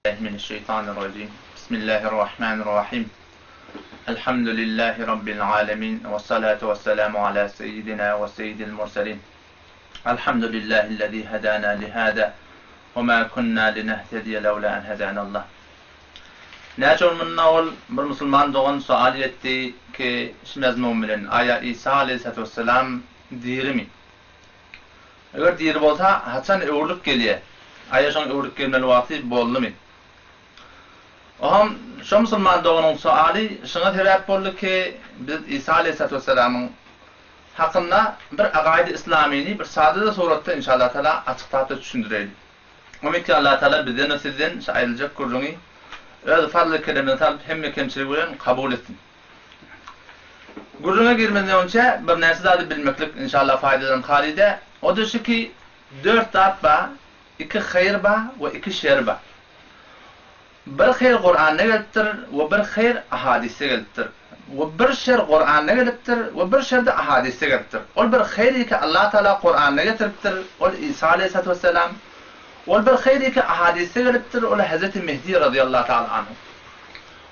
Mineşşeýtanirrajim. Bismillahirrahmanirrahim. Elhamdülillahi Rabbil alemin. We salatu we selamu ala seyyidina we seyyidil murselin. Elhamdülillahillezî hedâna lihâzâ we mâ kunnâ linehtediye lewlâ en hedânallah. Näçe gün mundan owal bir musulman dogan sual etdi ki, şu mezmun bilen, Aýa Isa aleyhissalatu vesselam dirimi? Eger diri bolsa, haçan öwrülip gelýär? Aýa şoň öwrülip gelmeli wagty boldumy? Oňam şo musulman doganyň soaly şuňa sebäp boldy ki, biz Isa aleýhissalatu wessalamyň hakynda bir agaýdy yslamyny bir sadaja suratda inşallah taala açyklap-da düşündireýli. Umyt ki Allah taala bizden we sizden şu aýdyljak gürrüňi öz fazly keremine salyp hemme kemçiligi bilen kabul etsin. Gürrüňe girmezden öňçe birnäçe zady bilmeklik inşallah faýdadan haly däl. O-da şu ki, dört zat bar, iki haýyr bar we iki şer bar. Bir haýyr Kuranda gelipdir we bir haýyr ahadysda gelipdir. We bir şer Kuranda gelipdir we bir şer-de ahadysda gelipdir. Ol bir haýyr ki Allah Tagala Kuranda getiripdir, ol Isa aleýhissalatu wesselam. Ol bir haýyr ki ahadysda gelipdir, ol Hezreti Mehdi razyýallahu taala anhu.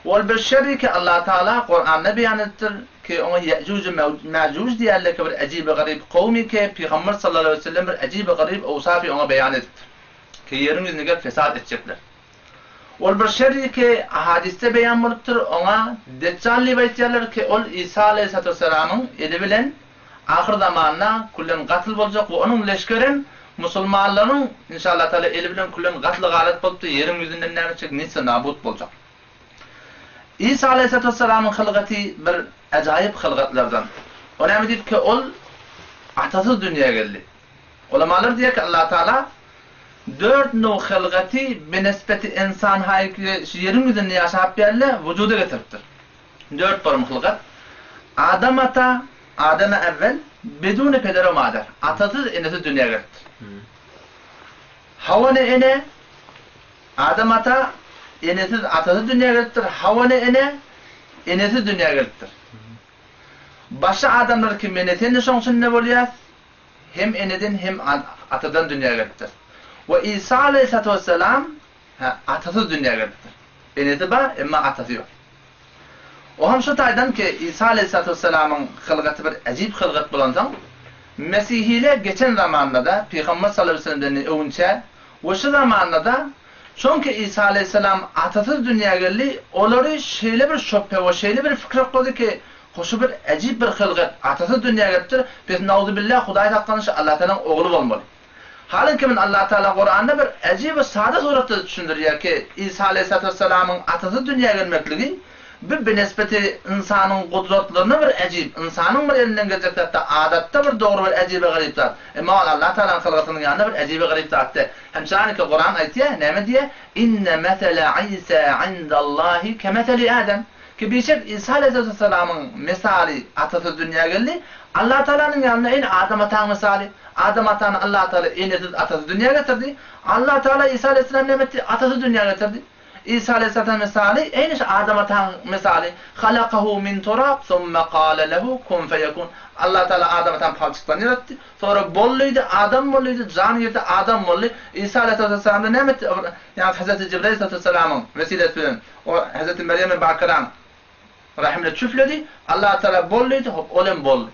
Ol bir şerri ki Allah Tagala Kuranda beýan edipdir ki oňa Ýe'juj we Mäjuj diýerler ki bir ejibi-garyp kowmy ki Pygamber sallallahu aleýhi we sellem bir ejibi-garyp owsafy oňa beýan edipdir ki ýeriň ýüzüne gelip fesat etjekler. Ol bir şerri ki ahadysda beýan bolupdyr oňa Deçjal diýip aýtýarlar ki ol Isa aleýhissalatu wessalamyň eli bilen ahyr zamanda küllen gatl boljak we onuň leşgerem musulmanlaryň inşallah taala eli bilen küllen gatly-garat bolupdy ýeriň ýüzünden näme etjek nitse nabut boljak. Isa aleýhissalatu wessalamyň hylgaty bir ajaýyp hylgatlardan. O näme diýip ki ol atasyz dünýä geldi. Ulamalar diýýär ki Allah Taala dört nöw hylgaty benesbeti ynsan haýky şu ýeriň ýüzünde ýaşap ýärle wujuda getiripdir. Dört form hylgat. Adam ata, Ademe evvel, biduni peder we mader. Atasyz, enesiz dünýä gelipdir. Hawa ne ene, Adam ata enesiz, atasyz dünýä gelipdir, Hawa ne ene, enesiz dünýä gelipdir. Başga adamlar kim ene sen-de şoň içinde bolýas, hem eneden hem atadan dünýä gelipdir. We Isa aleýhissalatu wessalam hä atasyz dünýä gelipdir. Enesi bar, emma atasy ýok. O hem şu taýdan ki, Isa aleýhissalatu wessalamyň hylgaty bir äjip hylgat bolansoň, mesihiler geçen zamanda-da, Pygamber sallallahu aleýhi wessellemden öwünçä we şu zamanda-da, çonki Isa aleýhissalam atasyz dünýä geldi, olary şeýle bir şübhe we şeýle bir pikir oklady ki, hoşy bir äjip bir hylgat, atasyz dünýä gelipdir, pes nauzubillah Hudaý saklasyn şu Allatagalaň ogly bolmaly. Halyň kimin Allah Tagala Kuranda bir äjip we sada suratda düşündirýär ki, Isa aleýhissalatu wessalamyň atasyz dünýä gelmekligi bu binesbeti ynsanyň gudratlaryna bir äjip, ynsanyň bir elinden geljek zat däl, adatda bir dogry bir äjibe-garyp zat. Emma ol Allah Tagalanyň hylgatynyň ýanynda bir äjibe-garyp zat däl. Hemçaniki Kuran aýtýar, näme diýýär? Inne mesele Isa indallahi kemeseli Adem. Ki bişek Isa aleýhissalamyň mysaly atasyz dünýä geldi. Allah Tagalanyň ýanynda ene Adam ataň mysaly. Adam atany Allah Tagala enesiz atasyz dünýä getirdi. Allah Tagala Isa aleýhissalamy näme etdi? Atasyz dünýä getirdi. Isa aleýhissalam mysaly eýni şu Adam ataň mysaly. Halakahu min turab summa kale lehu kun feyekun. Allah Tagala Adam atany palçykdan ýaratdy. Soňra bol diýdi, adam bol diýdi, jan girdi, adam boldy. Isa aleýhissalam-da näme etdi? Ýagny Hezreti Jibrail aleýhissalamyň wesilesi bilen O Hezreti Merýemi Bakyraň rahimine çüfledi. Allah Tagala bol diýdi, hop, ol hem boldy.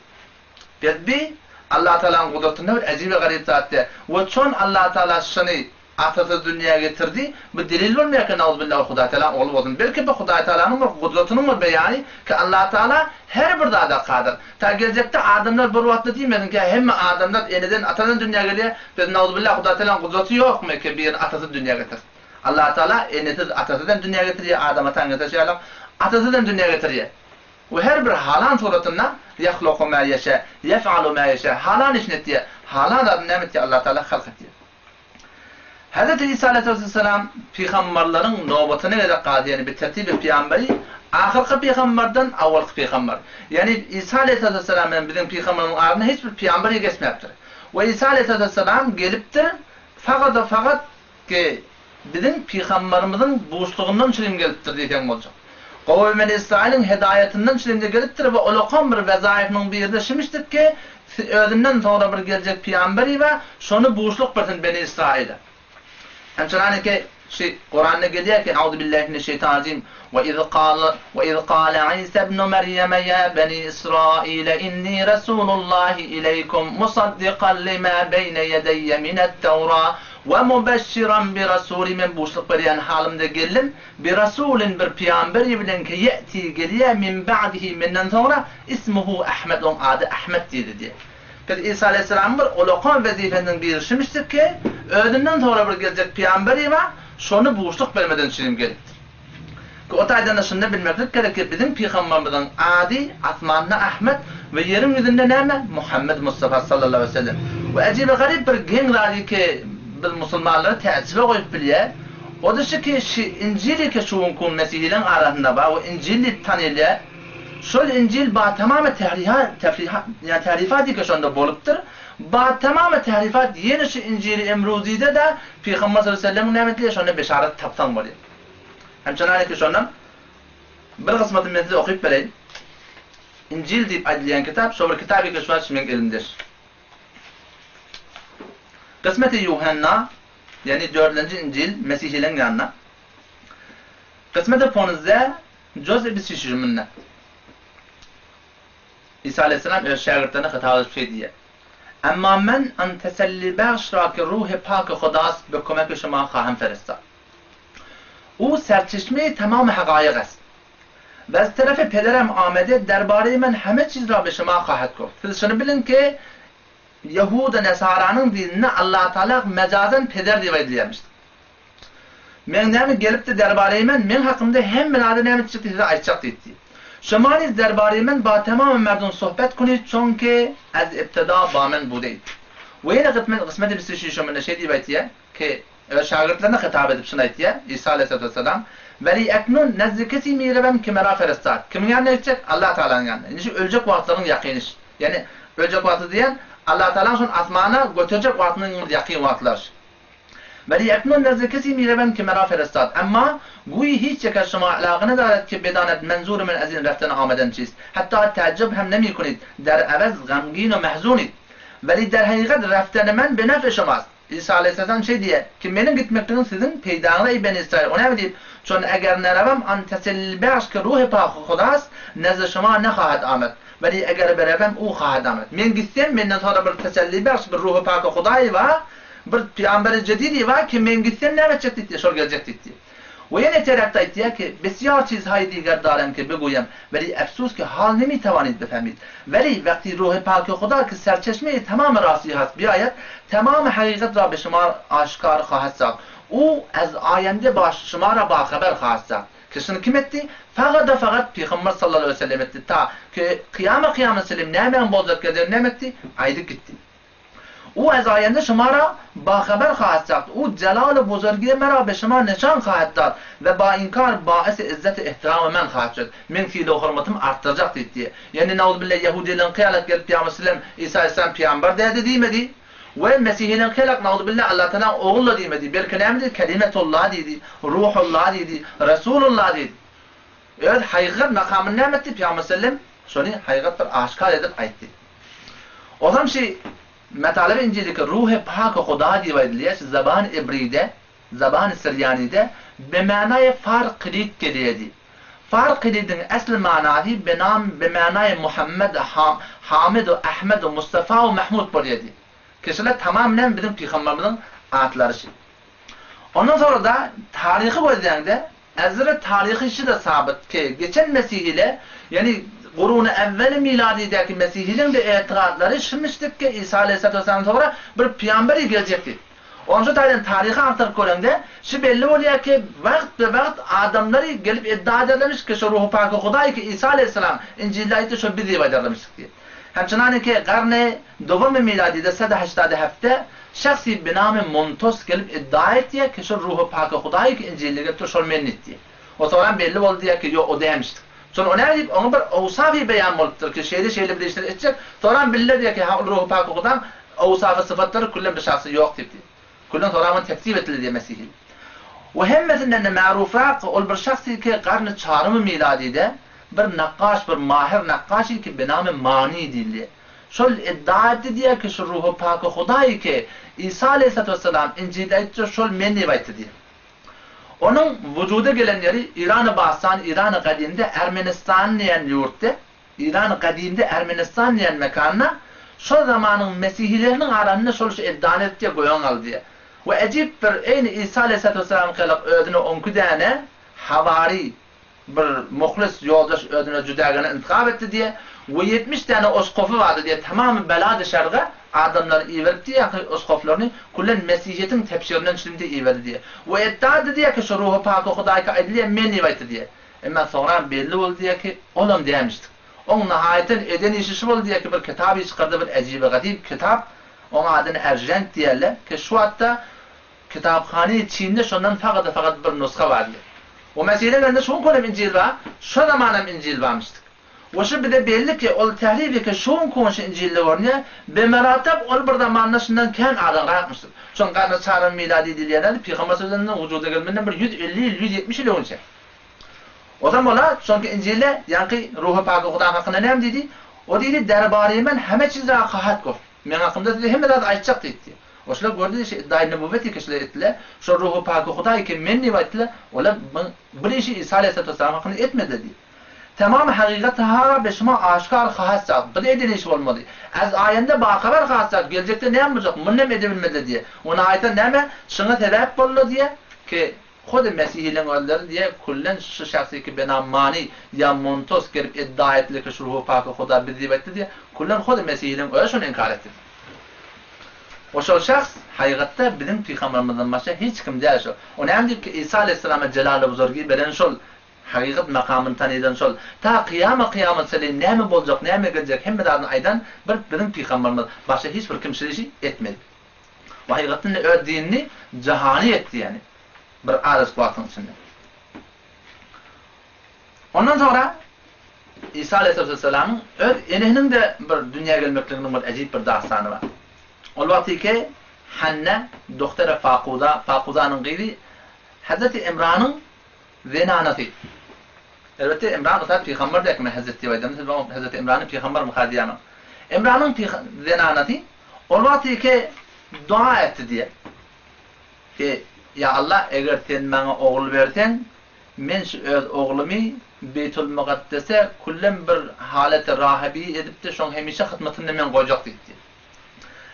Biz bi Allah Tagalaň gudratynda bir äjibe-garyp zat däl. We çon Allah Tagala şuny atasyz dünýä getirdi, bu delil bolmaýar ki, nauzubilla ol Hudaý Tagalaň ogly bolsun. Belki bu Hudaý Tagalanyň bir gudratynyň bir beýany ki, Allah Tagala her bir zada kadyr. Ta geljekde adamlar bir wagtda diýmesin ki, hemme adamlar eneden, atadan dünýä gelýär, biz nauzubilla Hudaý Tagalaň gudraty ýokmy ki, birini atasyz dünýä getirsin. Allatagala enesiz, atasyz hem dünýä getirýär, Adam atany getirişi ýaly, atasyz hem dünýä getirýär. We her bir halan suratynda Ýahluku mä ýeşä, ýef'alu mä ýeşä, halan işini etýär, halan zadyny näme etýär, Allatagala halk etýär. Hezreti Isa aleýhissalam pygambarlaryň nobatyna gezek galdy, ýagny bi tertibi pygamberi, ahyrky pygambardan awalky pygambar. Ýagny Isa aleýhissalam bilen biziň pygambarymyzyň arasynda hiç bir pygamber geçmäpdir. We Isa aleýhissalam gelipdir, fagada-fagat Ki, biziň pygambarymyzyň buşlugyndan çürim gelipdir diýseň boljak. Gowy beni Ysraýylyň hedaýatyndan çürimde gelipdir we olakan bir wezaýyfynyň birine şimişdik ki, özünden soňra bir geljek pygamber iba, şony buşluk bersin beni Ysraýyla. Hemçenaniki şu Kuranda gelýär ki, Auzubillahi mineşşeýtanirrajim, Ve iz kâle ve iz kâle İsa ibn Meryeme ya beni İsraile inni resulullahi ileykum musaddikan lima beyne yedeyye minet-Tevra ve mubeşşiran bi rasulin men buşluk berýän halymda geldim bi rasulin bir pygamber bilen ki ye'ti gelýär min ba'dihi menden soňra ismuhu Ahmed oň ady Ahmed diýdi diýär. Biz Isa aleýhissalamyň bir ulakan wezipesiniň biri şumyşdyk ki, özünden soňra bir geljek pygamber bar, şony buşluk bermeden üçinem gelipdir. Ki o taýdan-da şunda bilmeklik gerek ki, biziň pygamberimiziň ady asmanda Ahmet we ýeriň ýüzünde näme? Muhammed Mustafa sallallahu aleýhi we sellem. We ejibi-garyp bir geň zady ki, biz musulmanlary täjjübe goýup bilýär, o-da şu ki, şi Injili ki şu günki gün mesihileriň arasynda bar we Injil diýip tanylýar, Şol Injil ba tamamy täriha, täfriha, ýa tährifat eke şonda bolupdyr. Ba tamamy tährifat ýene şu Injili Emruzide-de Pygamber sallallahu aleýhi we sellemiň näme etdiler şonda beşarat tapsaň bolýar. Hem çynareke şondan bir gysmatyny men size okyp bereýin. Injil diýip aýdylýan kitap şo bir kitap eke şu wagt şu meň elimde. Gysmeti Ýuhanna, ýagny dördlenji Injil mesihileriň ýanynda. Gysmeti Ponizde Jose biz şişiriminde. Isa aleýhissalam öz şägirtlerine hitap edip şeý diýýär, Emma men an tesellibahş ra ki ruhy paky Hudas be kömeki şuma hahym ferestad. U serçeşmeyi tamamy hagaýyk est. We ez terefi pederem amede derbareýi men heme çiz ra be şuma hahet goft. Siz şuny biliň ki, Ýehuda Nesaranyň dininde Allatagala mejazan peder diýip aýdylýarmyşdyr. Men näme gelipdi derbareýmen, meň hakymda hemme zady näme etjekdi size aýtjak diýipdi. Şoma niz derbareýmen ba tamamy merdum sohbet kunid çonki ez ibtida ba men budeýd. We ýene gytmet gysmeti bisi şi şomunda şeý diýip aýtýar ki, öz şagirtlerine hitap edip şuny aýtýar, Isa aleýhissalatu wessalam, Weli eknun nezdi kesi mirewem ki mera ferestad. Kimiň ýanyna gitjek? Allah Tagalanyň ýanyna. Indi şu öljek wagtlaryň ýakyny şu. Ýagny öljek wagty diýen Allah Tagalaň şony asmana göterjek wagtynyň bir ýakyn wagtlary şu. Weli eknun nezde kesi mirewem ki mera ferestad emma guýy hiç ýeke şuma alaga nedaret ki bedanet menzury men ezin reften ameden çist hatta täjjüp hem nemikunid der ewez gamgin we mehzunid weli der hakykat refteni men be nef'i şumast Isa aleýhissalam şeý diýýär ki meniň gitmekligim siziň peýdaňyza eý beni Israil o näme diýip çon eger nerewem an tesellibahş ki ruhy paky Hudas nezde şuma nehahet amet weli eger berewem u hahet amet men gitsem menden soňra bir tesellibahş bir ruhy paky Hudaý bar Bir pygamberi jedidi bar ki, men gitsem näme etjek diýdi, şol geljek diýdi. We ýene terekde aýtýar ki, Bisýar çizhaýy diger darem ki bigüýem, weli efsus ki hal nemitawanid bifehmid. Weli wekti ruhy paky huda ki serçeşmeyi tamamy rasti hast biaýed, tamamy hakykat ra be şuma aşkar hahat sagt. U ez aýende ba şuma ra bahaber hahat sagt. Ki şuny kim etdi? Fagada fagat Pygamber sallallahu aleýhi we sellem etdi. Ta ki kyýama kyýamat sellem nämäň boljak geljegini näme etdi? Aýdyp gitdi. U ez aýende şuma ra bahaber hahat sagt, u jelal-u buzurgi mera be şuma nişan hahat dad we ba inkar baisi izzet-i ihtiram-y men hahat şöd. Meň sylag-hormatymy artdyrjak diýip diýýär. Ýagny nauzubilla ýehudileňki ýalak gelip Pygamber sellem Isa aleyhisselam pygamber dädi diýmedi we mesihileňki ýalak nauzubilla Allatagalaň ogul-da diýmedi, belki näme diýdi kelimetullah diýdi, ruhullah diýdi, resulullah diýdi. Öz hakykat makamyny näme etdi Pygamber sellem şony hakykat bir aşkar edip aýtdy. Ozam şi Metalyby Injildeki Ruhy Paky Huda diýip aýdylýar, şi zabany Ibride, zabany Sirýanide be manaýy Farklit gelýär diýip. Farklidiň esli manasy be nam be manaýy Muhammed, Ham, Hamid, Ahmed, Mustafa we Mahmud bolýar diýip. Ki şular tamam näme biziň pygamberimiziň atlary şi. Ondan soňra-da taryhy gözläňde Ezra taryhy şi-de sabyt ki, geçen mesihile, ýagny guruny äwweli miladidäki mesihiliň-de etigatlary şimişdik ki, Isa aleýhissalatu wessalamdan soňra bir pygamber geljek diýip. Onuň şu taýdan taryhy agtaryp göreňde, şi belli bolýar ki, wagt be wagt adamlary gelip iddia ederlemiş ki, şo Ruhy Paky Hudaý ki Isa aleýhissalam Injilde aýtdy şo biz diýip aýdarlamyşdyk diýip. Hemçinany ki, garny dogrumy miladide sede haştady hepde şahsy binamy Montos gelip iddia etýär ki şol Ruhy Paky Hudaý ki Injilde gelipdir şol men diýip. O soňram belli boldy diýýär ki ýok o dämişdik. Soň o näme diýip oňa bir owsafy beýan bolupdyr ki şeýle şeýle bir işler etjek. Soňram bildiler diýýär ki ha ol Ruhy Paky Hudaň owsafy sypatlary küllen bir şahsda ýok diýip diýip. Küllen soňram ony tekzip etdiler diýýär Mesihi. We hemmesinden-de marufrak ol bir şahsy ki garny çarymy miladyda bir nakgaş bir mahir nakgaşy ki binamy Mani diýilýär. Şol iddia etdi diýýär ki, şu Ruhy Paky Hudaý ki, Isa aleýhissalatu wessalam Injilde aýtdy, şol men diýip aýtdy diýýär. Onuň wujuda gelen ýeri Irany Bastan, Irany Gadymda Ermenistan diýen ýurtda, Irany Gadymda Ermenistan diýen mekanda şol zamanyň mesihileriniň arasynda şol şu iddiany edip diýýär, göýäň galdy diýýär. We ejip bir eýni Isa aleýhissalatu wessalam kylyk özüne onki däne hawary, Bir muhlis ýoldaş özüne jüdägene intihap etdi diýe we 70 däne oskofy bardy diýe tamamy belady şerga adamlary iberipdi ýaňky oskoflaryny küllen mesihiýetiň tebşirinden çilimdi iberdi diýe we etdady diýe ki şu ruhy paky hudaýka aýdylýa men diýip aýtdy diýe emma soňram belli boldy diýe ki olam dämişdik oň nahaýaten eden işi şu boldy diýe ki bir kitaby çykardy bir ejibi gadyp kitap oň adyny erženk diýerler ki şu wagtda Kitaphana içinde şondan fagada-fagat bir nusga bar diýip. O meselem indi şu günki hem Injil bar, şo zaman hem Injil barmyşdyk. We şu bize belli ki, ol tährif eke şu günki gün şu Injilde görünýär, bemeratap ol bir zamanda şundan kän azanrakmyşdyr. Şoň garny çarym milady diýilýänler Pygamber sözüniň wujuda gelmeginden bir 150 ýyl, 170 ýyl öňçe. Ozam ola şoňki Injilde ýaňky Ruhy Paky Huda hakynda näme diýdi? O diýdi, Derbarýe men heme çiz ra kahat goft. Meň hakymda size hemme zady aýtjak diýipdi. Oşular gördi şi iddaýy nübüwwet eke şular etdiler. Şo Ruhy Paky Hudaý eken men diýip aýtdylar. Olar bir işi Isa aleýhissalatu wessalam hakynda etmediler diýip. Tamam hakykat ha be şuma aşkar haas zat. Bir eden işi bolmady. Az aýanda bahabar haas zat. Geljekde näme boljak muny hem edebilmediler diýe. Ony aýtan näme şuňa sebäp boldy diýe ki Hody mesihiliň özleri diýe küllen şu şahsy ki benam Mani ýa Montos gelip iddia etdiler ki şu Ruhy Paky Huda biz diýip aýtdy diýe küllen hody mesihiliň özi şony inkar etdi diýe. We şol şahs haýygatda biziň pygambermizden başga hiç kim däl şol. O näme diýip ki Isa aleýhissalama jelal-y buzurgi beren şol hakykat makamyny tanydan şol ta kyýama kyýamat çenli näme boljak näme geljek hemme zadyny aýdan bir biziň pygamberimiz başga hiç bir kim şeýle işi etmedi. We hakykatdan-da öz dinini jahany etdi ýagny bir azajyk wagtyň içinde. Ondan soňra Isa aleyhissalamyň öz enesiniň-de bir dünýä gelmekliginiň bir äjip bir dastany bar. Ol wagtyky Hanna dohtere Fakuza, Fakuzanyň gyzy Hazreti Imranyň zenanasy. Elbetde Imran Isa pygamber däl ki men Hazreti diýip aýdamda siz maňa Hazreti Imrany pygambermi ka diýýäňiz. Imranyň zenanasy Ol wagtyky doga etdi diýýär. Ki, Ýa Allah, eger Sen maňa ogul berseň, men şu öz oglumy Beýtulmukaddese küllem bir haleti rahybiýe edip-de, şoň hemişe hyzmatynda men goýjak diýipdi.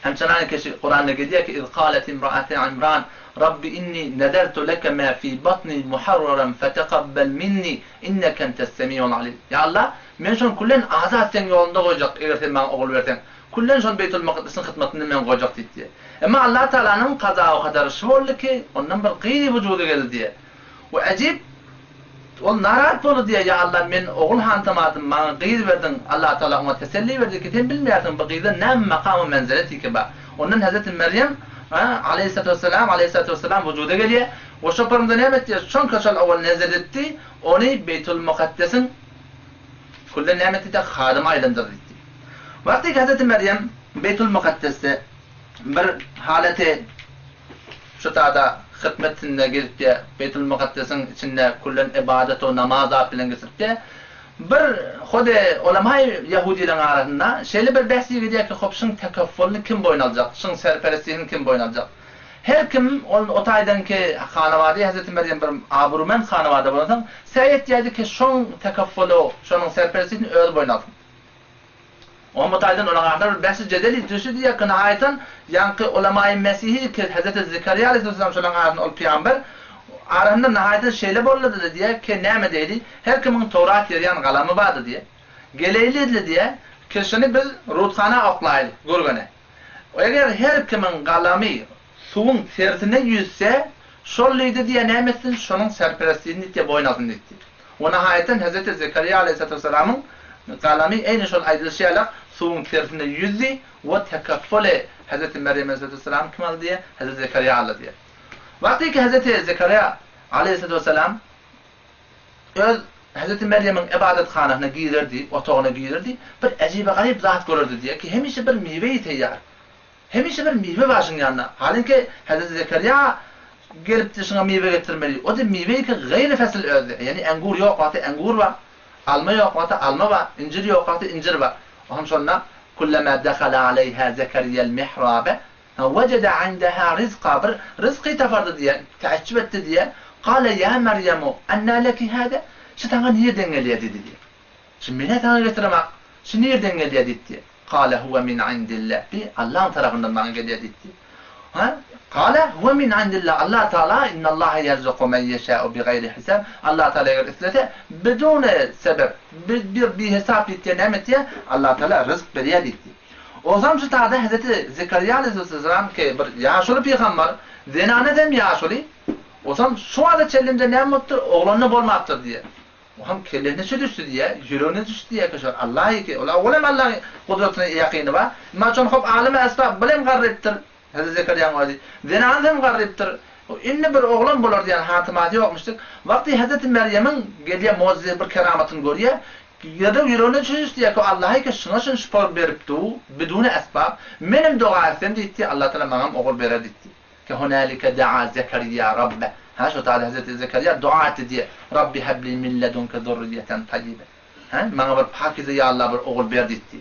Hemçenany keşi Kuranda gelýär ki, Iz kalet imraate Imran, Rabbi inni nezertu leke ma fi batni muharraran fetekabbel minni inneke entes semiul alim. Ýa Allah, men şony küllen azat Seň ýolunda goýjak, eger Sen maňa ogul berseň. Küllen şony Beýtul Makdysyň hyzmatynda men goýjak diýipdi. Emma Allah Tagalanyň kaza-u kadary şu boldy ki, ondan bir gyz wujuda geldi diýýär. We ejip, ol narahat boldy diýýär, Ýa Allah, men ogul hantamadym, maňa gyz berdiň. Allah Tagala oňa teselli berdi ki, sen bilmeýärsiň, bu gyzda näme makam we menzilet ýeke bar. Ondan Hezreti Merýem, aleýhissalatu wessalam, aleýhissalatu wessalam wujuda gelýär. We şo pyrynda näme etdi? Şonka şol owal nezr etdi, ony Beýtul Mukaddesiň külden näme etdi-de, hadyma aýlandyrdy diýdi. Wagty Hezreti Merýem Beýtul Mukaddesde bir haleti şu tada hytmetinde gezipdi, Beýtul Mukaddesiň içinde küllen ybadat we namaz zat bilen geçiripdi. Bir hody ulamaý ýahudylaryň arasynda şeýle bir bäs gidýär ki, hop şuň tekeffulyny kim boýun aljak, şuň serperestligini kim boýun aljak? Her kim ol o taýdanky hanawada Hezreti Merýem bir abrumend hanawada bolansoň, säý etýärdi ki, şoň tekeffuly, şonuň serperestligini özi boýun alsyn. Oňa bu taýdan olaň arasynda bir bähsi jedel düşdi diýýär ki, nahaýatan ýaňky ulamaýy mesihi ki, Hezreti Zekeriýa aleýhissalam şolaň arasynda ol pygamber arasynda nahaýatan şeýle boldy-da diýýär ki, näme diýeli, her kimiň Towrat ýazýan galamy bardy diýýär. Geleýli-le diýýär ki, şuny biz ruthana oklaýly, gürgene. Eger her kimiň galamy suwuň tersine ýüzse, şol diýdi diýýär, näme etsin, şonuň serperestligini diýdi, boýun alsyn diýdi. We nahaýatdan Hezreti Zekeriýa aleýhissalatu wessalamyň galamy eýni şol aýdylyşy ýalak suwuň tersine ýüzdi we tekeffuly Hezreti Merýem aleýhissalatu wessalam kim aldy diýýär? Hezreti Zekeriýa aldy diýýär. Wagtyky Hezreti Zekeriýa aleýhissalatu wessalam öz Hezreti Merýemiň ybadathanasyna girerdi, otagyna girerdi, bir äjibe-garyp zat görerdi diýýär ki, hemişe bir miwe taýýar. Hemişe bir miwe bar şuň ýanynda. Halyňki Hezreti Zekerýa gelipdi şuňa miwe getirmeli. O-da miweýki gaýry fesil özde. Ýagny engur ýok wagty engur bar, alma ýok wagty alma bar, injir ýok wagty injir bar. O hem şonda. Kullama dehala aleýha Zekeriyel mihrabe wejede indeha rizka bir ryzky tapardy diýýär, täjjüp etdi diýýär. Kale ýa Merýemu ennâ leki hâzâ? Şu saňa nirden gelýär diýdi diýýär. Şu men-ä saňa getiremok, şu nirden gelýär diýdi diýýär. Kale huwe min indillah bi Allaň tarapyndan maňa gelýär diýdi diýýär. Ha? Kale huwe min indillah Allah Taala innallaha yerzuku men yeşâ'u bi gaýri hisab Allah Taala eger islese bidune sebep bir bir bihesap diýdi näme etýär? Allah Taala ryzk berýär diýdi. Ozam şu taýda Hezreti Zekeriýa aleyhisselam ki bir ýaşuly pygambar, zenany hem ýaşuly, ozam şu wagta çenli näme bolupdyr? Oglany bolmapdyr diýýär. Oňam kellesine şu düşdi diýýär, ýüregine düşdi diýýär ki, şol Alla ýeke, ol owal hem Allaň gudratyna ýakyny bar. Emma şony hop alym esbap bul hem garrypdyr, Hezreti Zekerýaň özi. Zenanysy hem garrypdyr. Indi bir oglan bolar diýen hatymasy ýokmuşdyk. Wagty Hezreti Merýemiň gelýän mojize bir keramatyny görýär. Ýa-da ýüregine düşüş diýýär ki, Alla ýeke şuňa şuny şypa beripdi, bidune esbap. Menem doga etsem diýipdi, Allatagala maňam ogul berer diýipdi. Ke hunalike daa Zekeriýa Rabbe. Hä, şo taýda hezreti Zekeriýa doga etdi diýýär, Rabbi hebli min ledunke zurriýeten taýýibe. Hä, maňa bir pakize ýa Alla bir ogul ber diýipdi.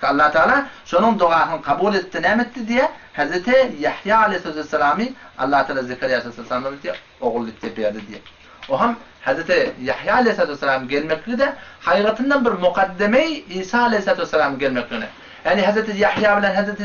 Ke Allatagala şonuň dogasyny kabul etdi, näme etdi diýýär, hezreti Ýahýa aleýhissalamy Allatagala Zekeriýa aleýhissalama diýýär, ogul diýip berdi diýýär. O hem hezreti Ýahýa aleýhissalatu gelmekligi-de haýgatyndan bir mukaddemeý Isa aleýhissalatu gelmekligine. Ýagny hezreti Ýahýa bilen hezreti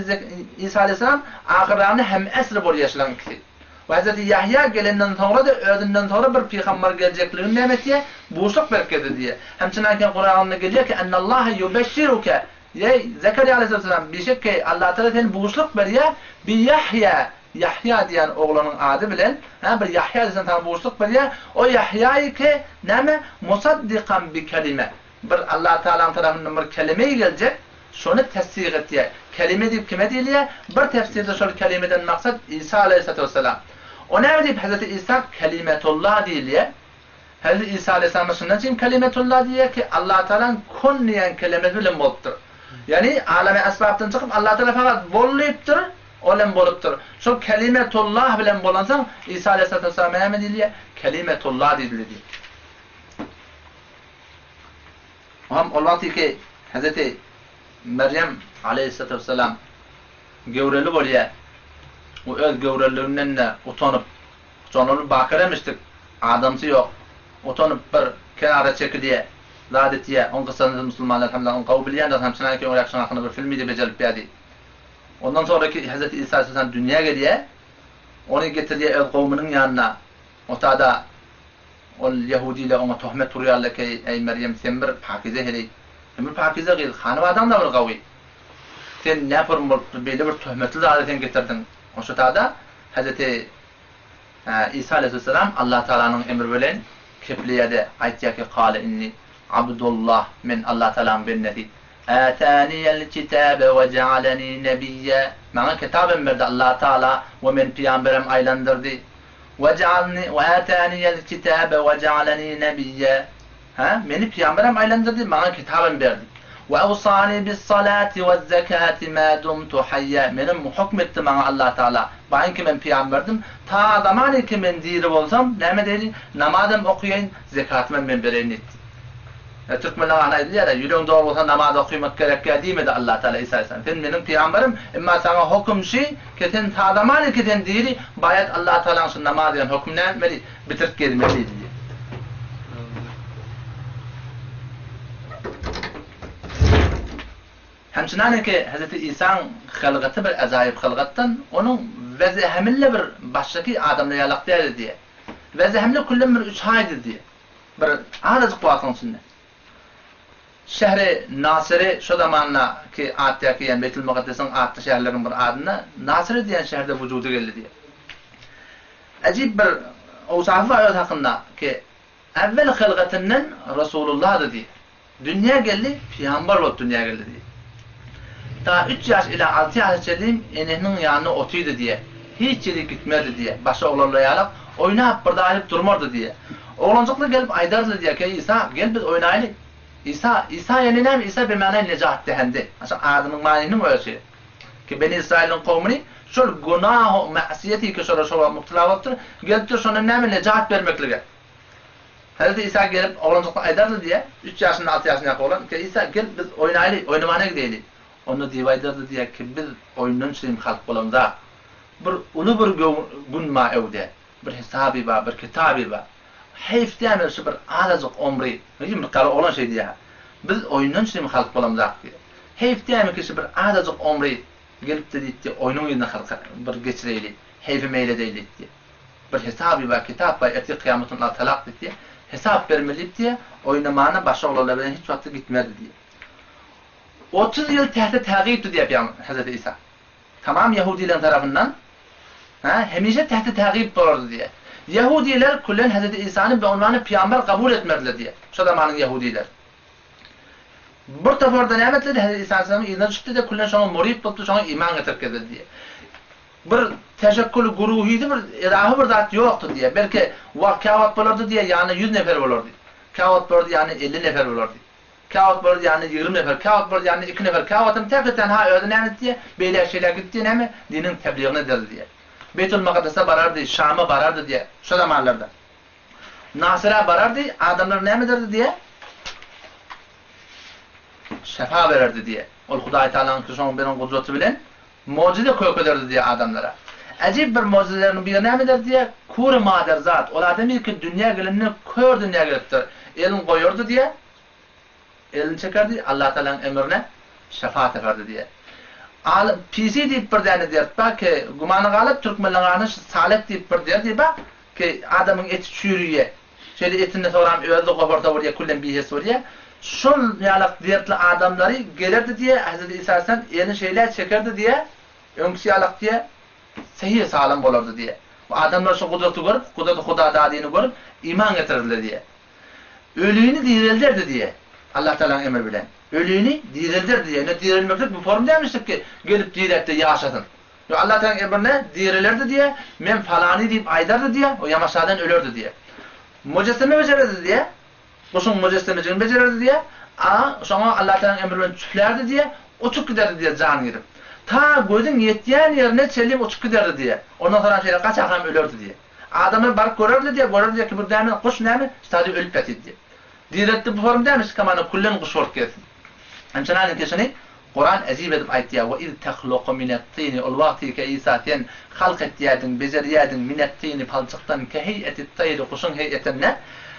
Isa aleýhissalam ahyrragynda hemesr bolýar şularyň ikisi. We hezreti Ýahýa gelenden soňra-da özünden soňra bir pygambar geljekligini näme etýär? Buşluk berip gezdi diýýär. Hem çynanken Kuranda gelýär ki, Ennallaha ýubeşşiruke Eý, Zekeriýa aleýhissalam, bişek ki, Allatagala seni buşluk berýär, bi Ýahýa, Ýahýa diýen oglanyň ady bilen, hä, bir Ýahýa diýen saňa buşluk berýär, o Ýahýaýy ki, näme, musaddikan bi kelime, bir Allatagalaň tarapyndan bir kelimeý geljek, şony tesdik etýär. Kelime diýip kime diýilýär? Bir tefsirde şol kelimeden maksat Isa aleýhissalatu wessalam. O näme diýip Hezreti Isa kelimetullah diýilýär? Hezreti Isa aleýhissalama şundan üçin Kelimetullah diýýär ki, Allatagalaň kun diýen kelemesi bilen bolupdyr. Ýagny aleme esbapdan çykyp Allatagala fakat bol diýipdir, ol hem bolupdyr. Şol Kelimetullah bilen bolansoň Isa aleýhissalatu wessalama näme diýilýär? Kelimetullah diýildi diýip. Oňam ol wagtyky Hezreti Merýem aleýhissalatu wessalam göwreli bolýar. We öz göwreliginden-de utanyp, Şondan bakyr emişdik. Adamsy ýok. Utanyp bir kenara çekilýä. Zat etýä. Oň kyssasyny siz musulmanlar hemle oň gowy bilýändir. Hem çynanki öňräk şoň hakynda bir filmide bejerip berdi. Ondan sonraki Hezreti Isa aleyhisselam dünýä gelýä. Ony getirýä öz gowumynyň ýanyna. Otada ol ýehudiler oňa tohmet urýarlar ki, eý Merýem sen bir pakize heleý. Sen bir pakize gyz. Hanybadaň-da bir gawy. Sen näpurun bolup beýle bir töhmetli zady sen getirdiň. Oşotada Hezreti Isa aleýhissalam Allah Tagalanyň emri bilen kepleýärde aýtýar ki, Kale inni Abdullah, men Allah Tagalanyň bendesi. Ätäniyel kitabe we jealeni nebiyye, maňa kitap hem berdi Allah Tagala we meni pygamberem aýlandyrdy. We jealni we ätäniyel kitabe we jealeni nebiyye, Hä, meni pygamberem aýlandyrdy, maňa kitabam berdi. We awsani bis-salati wez-zekati ma dumtu hayya, menem hukm etdi maňa Allah Tagala, baýynki men pygamberdim, ta zamanyki men diri bolsam, näme edeýin, namazam okaýaýyn, zekatymam men bereýin diýdi. Ýa türkmenleň arasynda aýdylýar-a, ýüregiň dogry bolsa namaz okymak gerekýär diýmedi Allah Tagala Isa aleyhissalam. Sen meniň pygamberim, emma saňa hukm şi, ki sen ta zamanyki sen diri, baýat Allah Tagalaň şu namaz diýen hukmyny näme etmeli, bitirip gezmeli diýdi. Hemçinaniki Hezreti Isaň hylgaty bir ajaýyp hylgatdan, onuň wezi hemille bir başdaky adamlar ýalak däldi diýýär. Wezi hemle küllem bir üç aýdy diýýär. Bir azajyk wagtyň içinde. Şähri Nasyry şo zamandaky atdaky ýagny Beýtul Mukaddesiň atly şäherleriniň bir adynda Nasyry diýen şäherde wujuda geldi diýýär. Ajyp bir owsafy bar öz hakynda ki, Äwwel hylgatyndan Resulullahdy diýýär. Dünýä geldi, pygamber bolup dünýä geldi diýýär. Ta üç ýaş ila alty ýaşa çenli enesiniň ýanynda otyrdy diýýär. Hiç ýere gitmezdi diýýär. Başga oglanlar ýalak oýnap bir zat edip durmardy diýýär. Oglanjyklar gelip aýdardylar diýýär ki, Isa, gel biz oýnaýly. Isa, Isa ýagny näme? Isa bimana nejat dähendi. Aşa adynyň manysynyň özi. Ki Beni Israýylyň kowmuny şol günah-u ma'syýeti ki şolar şol wagt mubtila bolupdyr, gelipdir şondan näme nejat bermeklige. Hezreti Isa gelip oglanjyklar aýdardy diýýär, üç ýaşynda alty ýaşyndaky oglan, ki Isa gel biz oýnaýly, oýnamana gideýli. Onda diýip aýdardy diýýär ki, biz oýundan çynym halk bolamzak. Bir uly bir gün bar öwde. Bir hesaby bar, bir kitaby bar. Heýf dämi şu bir azajyk omry, bir gara oglan şeý diýýär. Biz oýundan çynym halk bolamzak diýýär. Heýf dämi ki şu bir azajyk omry gelipdi diýipdi, oýnuň yzyna halka bir geçireýli, heýfe meýil edeýli diýipdi. Bir hesaby bar, kitap bar, ertir kyýamatyn Allah talak diýipdi. Hesap bermeli diýipdi, oýnamana başga oglanlar bilen hiç wagtda gitmezdi diýýär. 30 ýyl tähte tägypdy diýýär pygamber Hezreti Isa. Tamam ýehudileriň tarapyndan hä, hemişe tähte tägyp bolardy diýýär. Ýehudiler külen Hezreti Isany be unwany pygamber kabul etmediler diýýär. Şo zamanyň ýehudileri. Bir toparda näme etdiler? Hezreti Isa aleyhisselamyň yzyna düşüpdi-de, külen şoňa murid bolupdy, şoňa iman getirip gezdi diýýär. Bir teşekkül guruhysy bir edahy bir zat ýokdy diýýär. Belki wagt käwagt bolardy diýýär, ýanynda ýüz nefer bolardy. Käwagt bolardy, ýanynda 50 nefer bolardy. Käwagt bolardy ýanynda 20 nefer, käwagt bolardy ýanynda 2 nefer, käwagtam täk-tenha özi näme etdi diýýär, beýläk-şeýläk gitdi näme, diniň tebligini ederdi diýýär. Beýtul Makadasa barardy, Şama barardy diýýär, şo zamanlarda. Nasyra barardy, adamlar näme ederdi diýýär? Şefa bererdi diýýär. Ol Hudaý Tagalaň şoň beren gudraty bilen mojize kökederdi diýýär adamlara. Äjip bir mojizeleriniň biri näme ederdi diýýär? Kury maderzat, ol adam ilki dünýä gelende kör dünýä gelipdir. Elini goýardy diýýär. Elini çekerdi, Allah Tagalaň emrine şefa tapardy diýýär. Al, pisi diýip bir däne dert bar ki, gümana galyp türkmenleň arasynda şu salek diýip bir derdi bar ki, adamyň eti çüýrüýär. Şeýle etini soram özi-de goparsa bolýar, küllem bihes bolýar. Şol ýalak dertli adamlary gelerdi diýýär, Hezreti Isa aleyhisselam elini şeýle çekerdi diýýär, öňküsi ýalak diýýär, sehiý salam bolardy diýýär. Bu adamlar şu gudraty görüp, gudraty Hudadadyny görüp, iman getirerdiler diýýär. Ölini direlderdi diýýär. Allah Tagalaň emri bilen. Ölini direlderdi diýýär. Indi direlmeklik bu form dälmişdir ki, gelip direltde ýaşasyn. Ýok, Allah Tagalaň emrine direlerdi diýýär. Men falany diýip aýdardy diýýär, o ýamaşadan ölerdi diýýär. Mujesseme bejererdi diýýär. Guşuň mujessemejigini bejererdi diýýär. A şoňa Allah Tagalaň emri bilen çüflärdi diýýär. Uçup giderdi diýýär jan girip. Ta gözüň ýetýän ýerine çenli uçup giderdi diýýär. Ondan soňram şeýle gaçarkam ölerdi diýýär. Adamlar baryp görerdi diýýär, görerdi diýýär ki bu näme, guş näme, ştady ölüp ýatyr diýýär. Diriltdi bu form dämi şikamana küllen guş bolup gelsin. Hemçenanin keşini Kuran ejip edip aýtýar, Ve iz tehluku minet-tini ol wagtyka Isa sen halk etýärdiň, bejerýärdiň minet-tini palçykdan keheýetit-taýri guşuň heýetinde,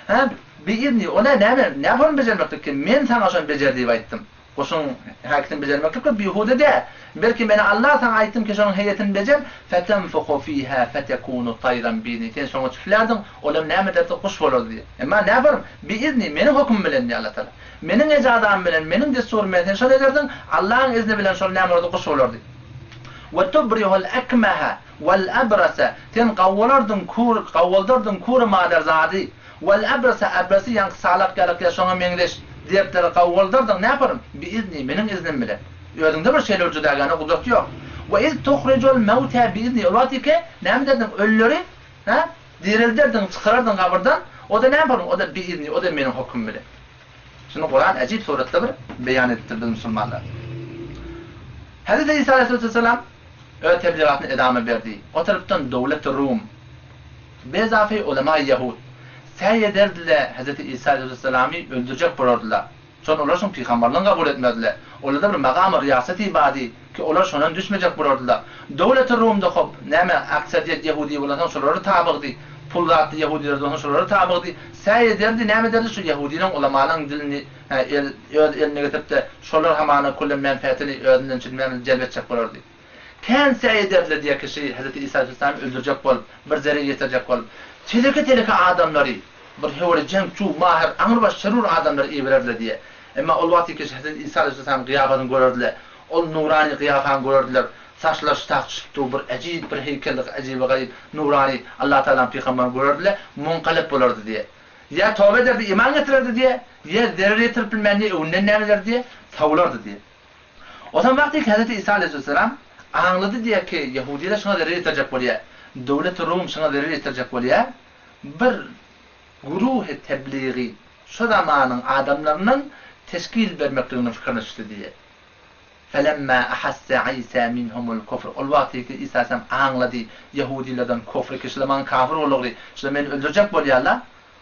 hä, bi-izni, o nä näme, nä form bejermeklik ki men saňa şony bejer diýip aýtdym. Guşuň häkisini bejermeklik we bihuda däl. Belki meni Allah saňa aýtdym ki şonuň heýetini bejer, fetenfuhu fiha fetekunu taýran biizni, sen şoňa çüflärdiň, olam näme ederdi, guş bolardy diýýär. Emma näbarym, biizni, meniň hökümim bilen diýýär Allah Tagala. Meniň ejazam bilen, meniň dessurym bilen sen şony ederdiň, Allahyň izni bilen şol näme bolardy, guş bolardy. We tubrihul ekmehe wel ebrese, sen gawwalardyň kur, gawwaldardyň kury maderzady, Wal abrasa abrasy ýaňky salak ýalak ýa şoňa meňzeş dertleri gawgaldardyň näparym bi izni meniň iznim bilen. Özüňde bir şeýle bir judagana gudrat ýok. We iz tuhrijul mewtä bi izni ol wagt ike näme ederdiň ölüleri hä direlderdiň çykarardyň gabyrdan o-da näparym o-da bi izni o-da meniň hökümim bilen. Şuny Kuran äjip suratda bir beýan edipdir biz musulmanlar. Hezreti Isa aleyhisselam öz tebligatyny edama berdi. O tarapdan döwleti Rum Bezafy ulemaýy ýahud säý ederdiler, Hezreti Isa aleýhissalamy öldürjek bolardylar. Şon olar şoň pygamberligini kabul etmezdiler. Olarda bir magamy ryýasaty bardy ki olar şondan düşmejek bolardylar. Döwleti Rumda hop, näme aksariýet ýehudy bolansoň şolara tabygdy. Pul zatly ýehudylar bolsa şolara tabygdy. Säý ederdi, näme ederdi şu ýehudylaň ulamalaň dilini hä el öz eline getiripde şolar hamana küllen menfeetini özünden çün jelp etjek bolardy. Kän säý ederdiler diýýär kişi Hezreti Isa aleyhissalamy öldürjek bolup, bir zerer ýetirjek bolup, teleke-teleke adamlary, bir höwri jeňçu, mahyr, aňrybaş şerur adamlary ibererdiler diýýär. Emma ol wagty kişi Hezreti Isa aleyhissalamyň gyýafatyny görerdiler. Ol nurany gyýafany görerdiler. Saçlary şytak düşüp dur, bir äjip bir heýkellik äjibi-garyp nurany Allatagalaň pygamberini görerdiler, munkalep bolardy diýýär. Ýa toba ederdi, iman getirerdi diýýär, ýa zerer ýetirip bilmän ýa öňünden näme ederdi diýýär, sawulardy diýýär. Ozan wagty Hezreti Isa aleýhisselam aňlady diýýär ki, ýehudiler şuňa zerer ýetirjek bolýar, döwleti Rum şuňa zerer ýetirjek bolýar, bir güruhy tebligi şo zamanyň adamlaryndan teşkil bermekliginiň pikirine düşdi diýýär. Felemmâ ahasse Isa minhumul kufr Ol wagty ki Isa aleýhisselam aňlady ýehudilerden kufry ki, şular maňa kafir bolugry, şular meni öldürjek bolýarlar,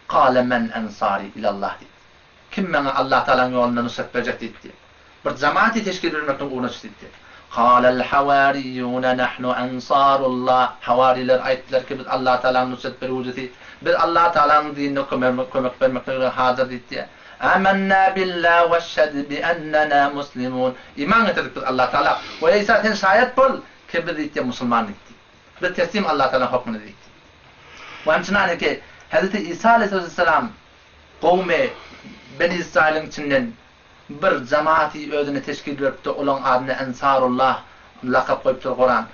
kâle men ensari ilallah diýdi. Kim maňa Allatagalaň ýolunda nusrat berjek diýipdi. Bir jamaty teşkil bermekligiň ugruna çykdy diýdi. Kalel hawariýune nahnu ensarullah, Hawariler aýtdylar ki, biz Allah Tagalaň nusrat berujisi, biz Allah Tagalaň dinine kömek bermeklige hazyr diýdi. Amennâ billah weşhed bi ennenâ muslimun, Iman getirdik biz Allah Tagala we Isa sen şaýat bol ki biz diýdi musulman diýdi. Biz teslim Allah Tagalaň hokmuna diýdi. We hemçinani ki Hezreti Isa aleyhisselam gowmy Beni Israiliň içinden Bir jamaty özüne teşkil beripdir, olaň adyna Ensarullah lakap goýupdyr Kuran,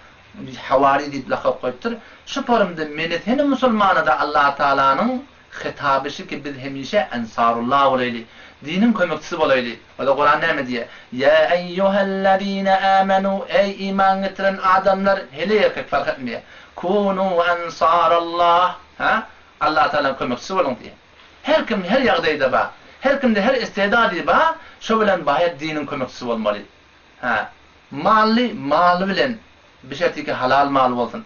Hawari diýip lakap goýupdyr. Şu forumda meni seni musulmana-da Allatagalanyň hitaby şu ki biz hemişe Ensarullah bolaýly, diniň kömekçisi bolaýly. Ola Kuran näme diýýär? Ýa eýýuhellezine amenu eý iman getiren adamlar, heleý erkek fark etmeýär. Kunu ensarallah, ha? Allatagalanyň kömekçisi boluň diýýär. Her kim her ýagdaýda ba. Her kimde her istedady ba, şo bilen baýat diniň kömekçisi bolmaly. Hä. Mally maly bilen, bi şertiki halal mal bolsun.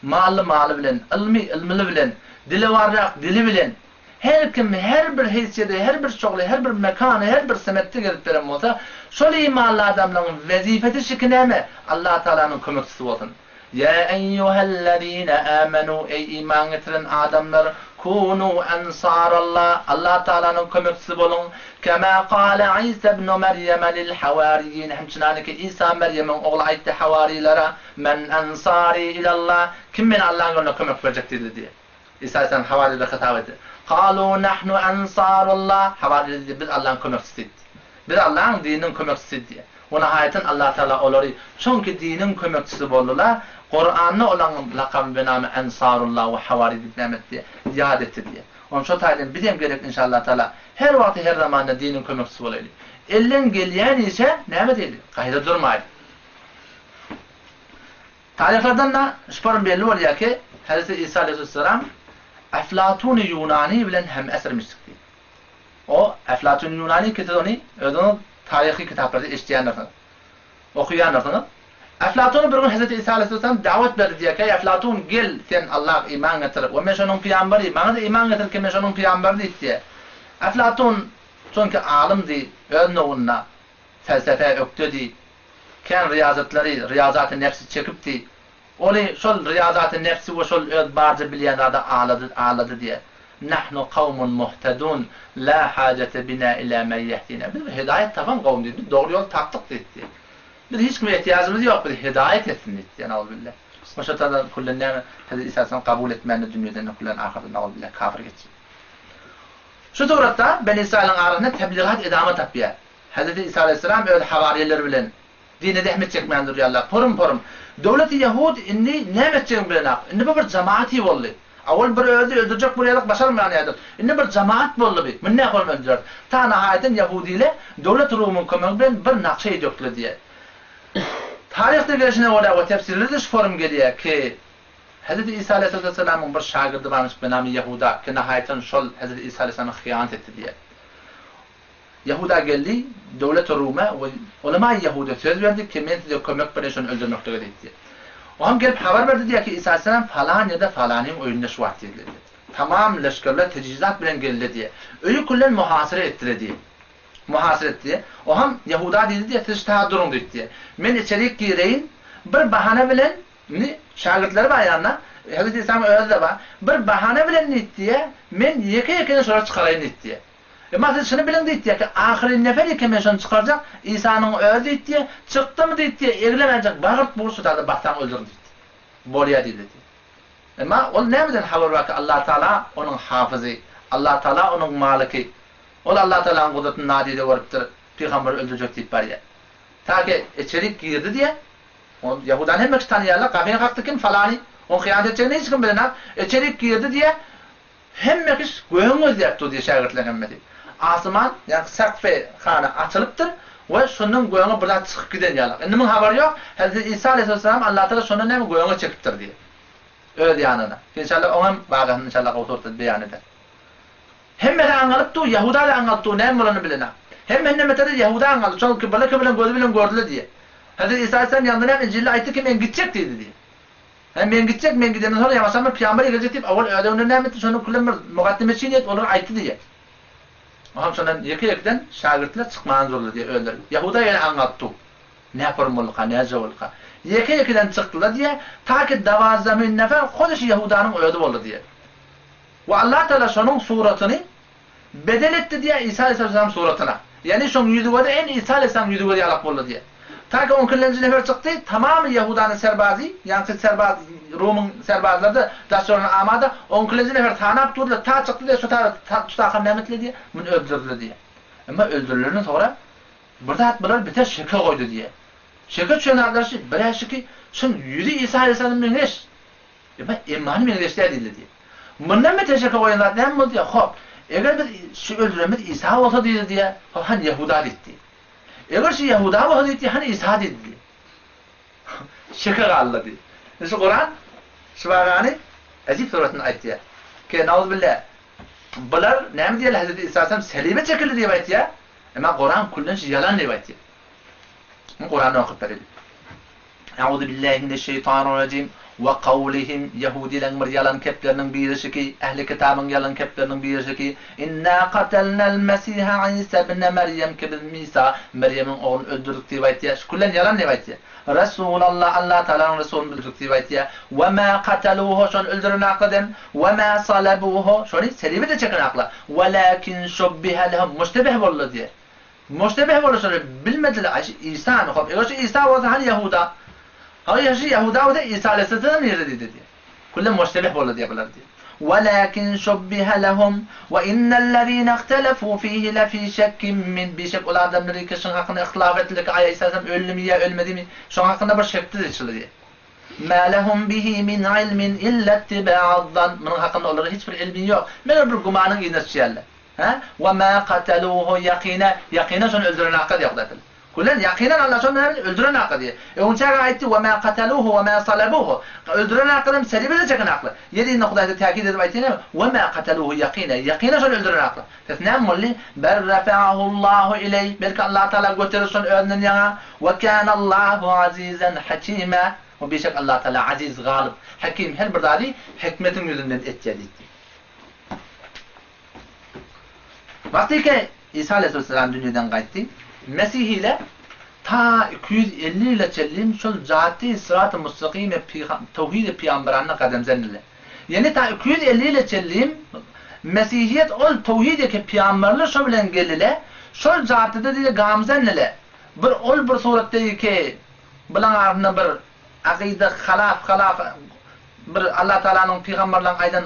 Mally maly bilen, ylmy ylmyly bilen, dilewarrak dili bilen. Her kim her bir heýsiýede, her bir şogly, her bir mekany, her bir semetde gezip beren bolsa, şol imanly adamlaryň wezipesi şiki näme? Allatagalanyň kömekçisi bolsun. Ýa eýýuhellezine âmenû, eý iman getiren adamlar, kûnû ensarallah, Allah Tagalanyň kömekçisi boluň, kemâ kâle Îsâ ibnu Merýeme lil hawâriýýin, hemçinaniki Îsâ Merýemiň ogly aýtdy hawarilere, Men ensâri ilallah, kim meni Allaň ýolunda kömek berjek diýdi diýip. Îsâ aleyhisselam hawarilere hitap etdi. Kalû nahnu ensarullah, hawariler diýdi, biz Allaň kömekçisi diýdi. Biz Allaň dininiň kömekçisi diýýär. We nahaýatyn Allah Tagala olary çünki diniň kömekçisi boldular, Kuranda olaň lakamy bename Ensarullah we Hawari diýip näme etdi? Ýat etdi diýýär. Onuň şo taýdan bizem gerek inşallah Tagala her wagty her zamanda diniň kömekçisi bolaýly. Elden gelýän işe näme diýeli? Gaýra durmaýly. Taryhlardan-da şuparym belli bolýar ki, Hezreti Isa aleýhissalam Eflatun-y Ýunany bilen hemesirmişdik diýip. O Eflatun Ýunany ki siz ony özüňiz taryhy kitaplarda eşidýändirsiňiz. Okaýandyrsyňyz. Eflatuna bir gün Hezreti Isa aleýhissalam dawet berdi diýýär ki, Eý Eflatun gel sen Allaha iman getir we men şonuň pygamberi, maňa-da iman getir ki men şonuň pygamberi diýip diýýär. Eflatun çünki alymdy, öz nowunda felsefä ökdedi, kän riýazatlary, riýazaty nefsi çekipdi. Ony şol ryýazaty nefsi we şol öz barja bilýän zady alady, aldady diýýär. Nahnu kawmun muhtedun, la hajete bina ila men ýehdina. Biz bir hedaýat tapan kowum diýdi. Biz dogry ýoly tapdyk diýdi. Biz hiç kime ehtiýajymyz ýok, bizi hedaýat etsin diýdi. Nauzubilla. We şo taýdan küllen näme, Hezreti Isa aleyhisselam kabul etmändir dünýeden küllen ahyrda nauzubilla kafir geçdi. Şu suratda Beni Israiliň arasynda tebligat edama tapýar. Hezreti Isa aleyhisselam öz hawarileri bilen Dine zähmet çekmän durýarlar. Porum-porum. Döwleti ýahud indi näme etjegini bilenak. Indi bu bir jamaat-y boldy. Awal bir özi öldürjek bolýardyk, başarman ýadyk. Indi bir jamaat boldy bi. Muny nähorm öldüreris. Ta nahaýatyn ýahudile döwlet Rumyň kömegi bilen bir nakşa edökle diýýär. Taryhda gelşine görä we tefsirlerde şu forum gelýär ki, Hezreti Isa aleýhissalamyň bir şagirdi barmyş benamy Ýahuda ki nahaýatyn şol Hezreti Isa aleýhissalama hyýanat etdi diýýär. Ýahuda geldi, döwleti Ruma we ulemaýy ýahuda söz berdi ki, men size kömek bereýin şony öldürmeklige diýdi. O hem gelip habar berdi diýýär ki, Isa aleyhisselam falan ýerde falanyň öýünde şu wagt diýdi. Tamam leşgerler tejhizat bilen geldi diýýär. Öýi küllen muhasyra etdiler diýýär. Muhasyra etdi diýýär. O hem Ýahuda diýdi diýýär, siz şu taýda duruň diýdi diýýär. Men içerik gireýin, bir bahana bilen, indi şägirtleri bar ýanynda, Hezreti Isanyň özi-de bar, bir bahana bilen diýdi diýýär, men ýeke-ýekeden şolary çykaraýyn diýdi diýýär. Emma siz şuny biliň diýdi ki, ahyry nefer eken men şony çykarjak, Isanyň özi diýdi, çykdymy diýdi, eglemenjek bagyrt-bugyrt şu taýda bassaň öldürin diýdi. Bolýa diýdi. Emma ol nämeden habar bar ki, Allatagala onuň hafyzy, Allatagala onuň malyky. Ol Allatagalanyň gudratyny nadide görüpdir, pygamberi öldürjek diýip barýar. Ta ki içerik girdi diýýär. Ol Ýahudany hemme kişi tanaýarlar, gapyny kakdy kim, falany, onuň hyýanat etjegini hiç kim bilenok. Içerik girdi diýýär. Hemme kiş gögüň gözläp dur diýýär şägirtleriň hemmesi. Asman, ýagny sakfy hana açylypdyr we şondan göge bir zat çykyp giden ýaly. Indi muň habary ýok. Hezreti Isa aleýhissalam Allatagala şondan näme göge çekipdir diýýär. Öz ýanyna. Inşallah oňam wakasyny inşallah gowy suratda beýan eder. Hemmesi aňalyp dur, Ýahuda-da aňalyp dur, näme bolanyny bilenok. Hemmesinden beter-de Ýahuda aňaldy, çünki birleki bilen gözi bilen gördüler diýýär. Hezreti Isa aleýhissalam ýaňda näme Injilde aýtdy ki men gitjek diýdi diýýär. Hä, men gitjek, men gidenden soňra ýaňaşan bir pygamber geljek diýip, owal öz öňünden näme etdi, şondan külem bir mukaddemeçini et, olara aýtdy diýýär. Oňam şondan ýeke-ýekeden şägirtler çykman durdy diýýär özleri. Ýahuda ýene aňňalyp dur. Näpurun bolduka, näce bolduka? Ýeke-ýekeden çykdylar diýýär, ta ki dawazzamin nefer hut şu Ýahudanyň özi boldy diýýär. We Allah Tagala şonuň suratyny bedel etdi diýýär Isa aleýhissalam suratyna. Ýagny şoň ýüzi-gözi eýni Isa aleýhissalamyň ýüzi-gözi ýalak boldy diýýär. Ta ki on ikilenji nefer çykdy, tamamy Ýahudanyň serbazy, ýaňky serbaz, Rumyň serbazlary-da daş ýoluna amada, on ikilenji nefer sanap durdylar, ta çykdy diýýär, şu ta tutakam näme etdiler diýýär, muny öldürdiler diýýär. Emma öldürilenden soňra bir zat bular bite şeke goýdy diýýär. Şeke düşen zatlar şu, bir-ä şuki, şuň ýüzi Isa aleýhissalama meňzeş. Emma emmany meňzeş däl diýdi diýýär. Mundan beter şeke goýan zat näme boldy diýýär. Hop, eger biz şu öldürenimiz Isa bolsa diýdi diýýär, hop hany Ýahuda diýdi. Eger şu Ýahuda bolsa diýdi, hany Isa diýdi diýýär. Şeke galdy diýýär. Indi şu Kuran şu wakany Ejip suratynda aýtýar. Ke nauzubilla bular näme diýýärler Hezreti Isa aleyhisselam selibe çekildi diýip aýtýar. Emma Kuran küllenç ýalan diýip aýtýar. Kurany okyp bereli. Euzu billahi mineşşeýtanirrajim we kawlihim ýehudileň bir ýalan kepleriniň birişiki, ähli kitabyň ýalan kepleriniň birişiki, Inna katalnal mesiha Isa ibne Merýem ki biz Isa, Merýemiň ogluny öldürdik diýip aýtýar. Şu küllen ýalan diýip aýtýar. Resulallah Allah Tagalanyň resulyny öldürdik diýip aýtýar. We ma kataluhu şony öldüren akla dem, we ma salabuhu şony selibe-de çeken akla. Welakin şubbiha lehum muştebih boldy diýýär. Muştebeh boluşyny bilmediler. Aý şu Isany, hop, eger şu Isa bolsa hany Ýahuda? Haý şu Ýahuda bolsa Isa aleýhissalam nirde diýdi diýýär. Külle muştebeh boldy diýýär bular diýýär. Welakin şubbihe lehum we innellezine ihtelefu fihi lefi şekkin min bişek ol adamlar ki şuň hakynda ihtilaf etdiler ki aý Isa aleýhissalam öldümi ýa ölmedimi? Şoň hakynda bir şekde diýişdiler diýýär. Ma lehum bihi min ilmin illa ittiba'az-zan. Munuň hakynda olara hiç bir ilmi ýok. Meger bir gümanyň yzyna düşýärler. Hä? Wa ma kataluhu ýakina, ýakynan şony öldüren hakka diýýär Hudaý Tagala. Kulen ýakynan Allah şony näme öldüren hakka diýýär. Öňçäge aýtdy, Wa ma kataluhu wa ma salabuhu. Öldüren hakka diýip selibe-de çeken hakly. Ýer ýüzünde Hudaý Tagala täkit edip aýtýan näme? Wa ma kataluhu ýakina, ýakynan şony öldüren hakly. Pes näme boldy? Bel rafa'ahullahu ileý, belki Allah Tagala göterdi şony özünden ýaňa. Wa kanallahu azizan hakima. We bişek Allah Tagala aziz, galyp, hakim her bir zady hikmetiň ýüzünden etýär diýdi. Wagtyky Isa aleýhissalam dünýeden gaýtdy. Mesihiler ta 250 ýyla çenli şol jaddy syraty mustakyme towhidi pygamberanda gadam zendiler. Ýeni ta 250 ýyla çenli Mesihiýet ol towhideki pygamberler şo bilen geldiler. Şol jaddyda diýdi gam zendiler. Bir ol bir suratda ki bulaň arasynda bir Akyda halaf halaf bir Allah Tagalanyň pygamberleriň aýdan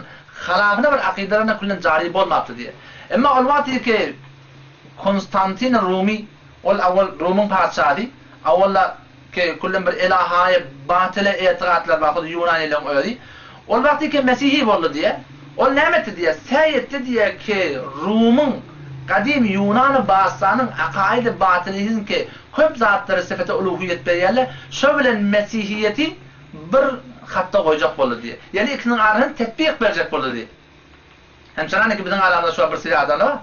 halafyna bir akydalaryna küllen jary bolmapdy diýýär. Emma ol wagt ki Konstantin Rumy ol awal Rumyň patyşasy awalla ki küllen bir elahaýa batyla etigatlar bar hut ýunanylaryň özi. Ol wagt ki mesihi boldy diýýär. Ol näme etdi diýýär säý etdi diýýär ki Rumyň gadym ýunany bassanyň akaýdy batylysyny ki Köp zatlary sypata uluhyýet berýärler, şo bilen mesihiýeti bir hatda goýjak boldy diýýär. Ýagny ikisiniň arasyny tetbik berjek boldy diýýär. Hemçenaniki biziň aramyzda şu bir seri adamlar bar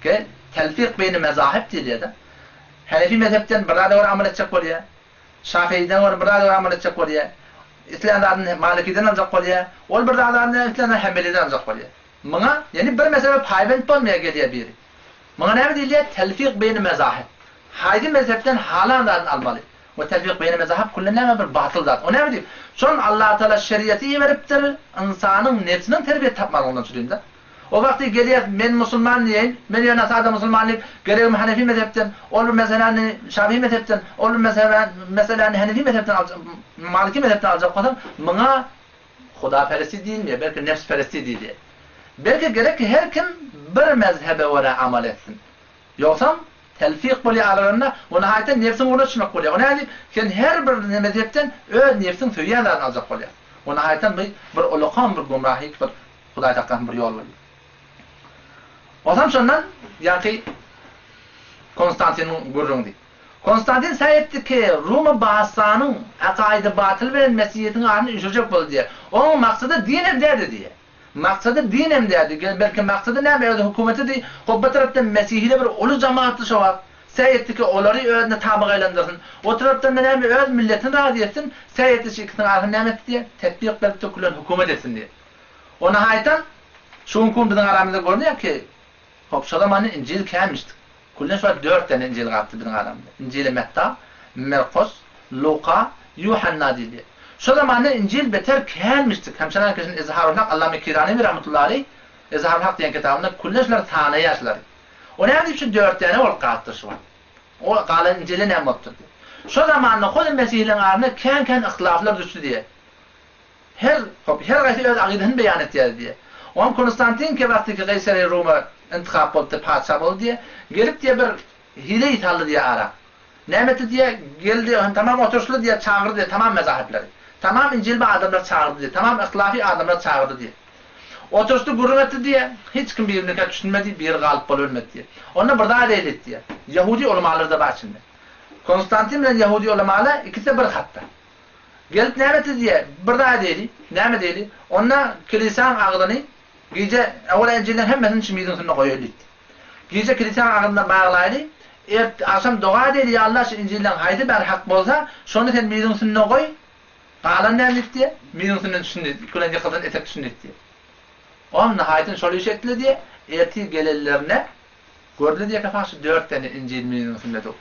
ki, telfik beýni mezahip diýilýär-de. Hanefi mezhepden bir zada görä amal etjek bolýar. Şafeýiden görä bir zada görä amal etjek bolýar. Islän zadyny Malikiden aljak bolýar. Ol bir zadyny islän zadyny Hanbeliden aljak bolýar. Muňa, ýagny bir mezhebe paýbent bolmaýar gelýär biri. Muňa näme diýilýär? Telfik beýni mezahip. Haýsy mezhepden halan zadyny almaly. We telfik beýni mezahip külli näme bir batyl zat. O näme diýip? Şon Allatagala şeriaty iberipdir, ynsanyň nebsiniň terbiýe tapmalygyndan çürim-de. O wagty gelýär, men musulman diýeýin, men ýöne sada musulman diýip, geregimi hanefi mezhepden, ol bir meseläni şafiý mezhepden, ol bir meseläni hanefi mezhepden aljak, maliki mezhepden aljak bolsam, muňa Hudaperesti diýilmeýär, belki nebsperesti diýilýär. Belki gerek ki her kim bir mezhebe görä amal etsin. Ýogsam telfik bolýar aralarynda we nihaýatda nebsiň ugruna düşmek bolýar. O nädip? Sen her bir mezhepden öz nebsiň söýýän zadyny aljak bolýar. We nihaýatdan bu bir ulakan bir gümrahyk bir Hudaý saklasyn bir ýol bolýar. Onsoň şondan ýaňky Konstantiniň gürrüňi. Konstantin säý etdi ki, Ruma bassanyň akaýdy batyl bilen mesihiýetiň aryny üýşürjek boldy diýýär. Oň maksady dinem däldi diýýär. Maksady dinem däldi. Belki maksady näme öz hökümetidi. Hop bir tarapdan mesihiler bir uly jamaatdy şo wagt. Säý etdi ki, olary özüne tabyk aýlandyrsyn. O tarapdan-da näme öz milletini razy etsin. Säý etdi şu ikisiniň arasyny näme etdi diýýär. Tetbik berip tökülen hökümet etsin diýýär. O nahaýatan şu günki gün biziň aramyzda görünýär ki. Hop, şo zamanda Injil känmişdik. Külden şu wagt dört däne Injil galypdy biziň aramyzda. Injili Metta, Merkos, Luka, Ýuhanna diýilýär. Şo zamanda Injil beter känmişdik. Hemşenan keşin Izharul Hak Allame Kirani rahmetullahi aleýh Izharul Hak diýen kitabynda külden şulary sanaýar şulary. O näme diýip şu dört däne bolup galypdyr şu wagt. O galan Injile näme bolupdyr diýip. Şo zamanda hut mesihileriň arasynda kän-kän yhtylaflar düşdi diýýär. Her, hop, her gaýsy öz agydasyny beýan etýärdi diýýär. Oňam Konstantin ke wagty ki Geýseri Ruma intihap bolupdy, patyşa boldy diýýär. Gelip diýýär bir hile saldy diýýär ara. Näme etdi diýýär, geldi, hem tamam oturyşly diýýär, çagyrdy diýýär tamam mezahipleri. Tamam injilbi adamlary çagyrdy diýýär, tamam yhtilafy adamlary çagyrdy diýýär. Oturyşdy gürrüň etdi diýýär, hiç kim biriniňkä düşünmedi, biri galyp bolubilmedi diýýär. Onda bir zat eýledi diýýär. Ýahudi ulamalary-da bar içinde. Konstantin bilen ýahudi ulamalary ikisi-de bir hatda. Gelip näme etdi diýýär, bir zat eýli, näme diýeli, onda kilisäň agzyny gije, owal Injilden hemmesini şu miziň üstünde goýaýly diýdi. Gije kilisäň agzynda baglaýly, ert, agşam doga edeýli, ýa Allah şu Injilden haýsy bäri hak bolsa, şony sen miziň üstünde goý, galan näme diýip diýýär, miziň üstünden düşsün diýdi, ikülen ýykylsyn etek düşsün diýip diýýär. Oňam nihaýetinde şol işi etdiler diýýär, ertir gelenlerine Gördüler diýýärkä şu dört däne Injil miziň üstünde dur.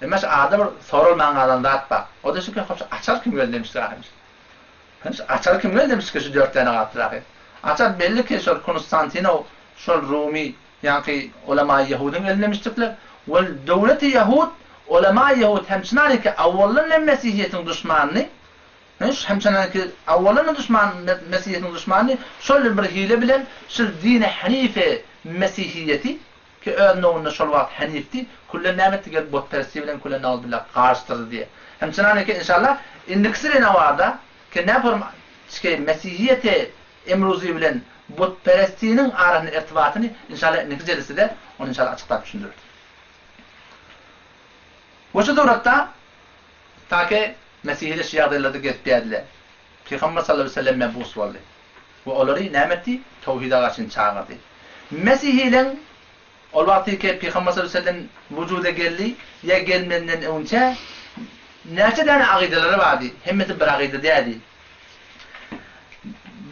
Emma şu arada bir soralman galan zat bar. O-da şu ki, hop şu açar kim geldi demişdir ahyryn. Hany şu açar kim geldi demişdir ki şu dört däne galypdyr ahyryn. Açar belli ki şol Konstantinow şol Rumy ýaňky ulama ýehudyň elinde demişdikler. Wel döwleti ýehud ulama ýehud hem çynary ki awwaldan hem mesihiýetiň duşmanyny hany şu hem çynary ki awwaldan hem duşman mesihiýetiň duşmanyny şol bir hile bilen şul dini hanife mesihiýeti Ki öz nowunda şol wagt Hanifdi, küllen näme etdi gelip butperestçi bilen küllen nauzubilla garyşdyrdy diýe. Hem çynan eken inşallah indikisi renawarda ki näporm çke mesihiýeti emruzi bilen butperestiniň arasynda irtibatyny inşallah indiki jelesede ony inşallah açyklap düşündireris. We şu suratda take mesihiler şu ýagdaýlarda gezip ýärdiler. Pygamber sallallahu aleyhi ve sellem mebus boldy. We olary näme etdi? Towhide garşyn çagyrdy. Mesihileň ol wagty ki Pygamber sallallahu aleyhi ve sellem wujuda geldi ýa gelmezden öňçä näçe däne agydalary bardy? Hemmesi bir agyda däldi.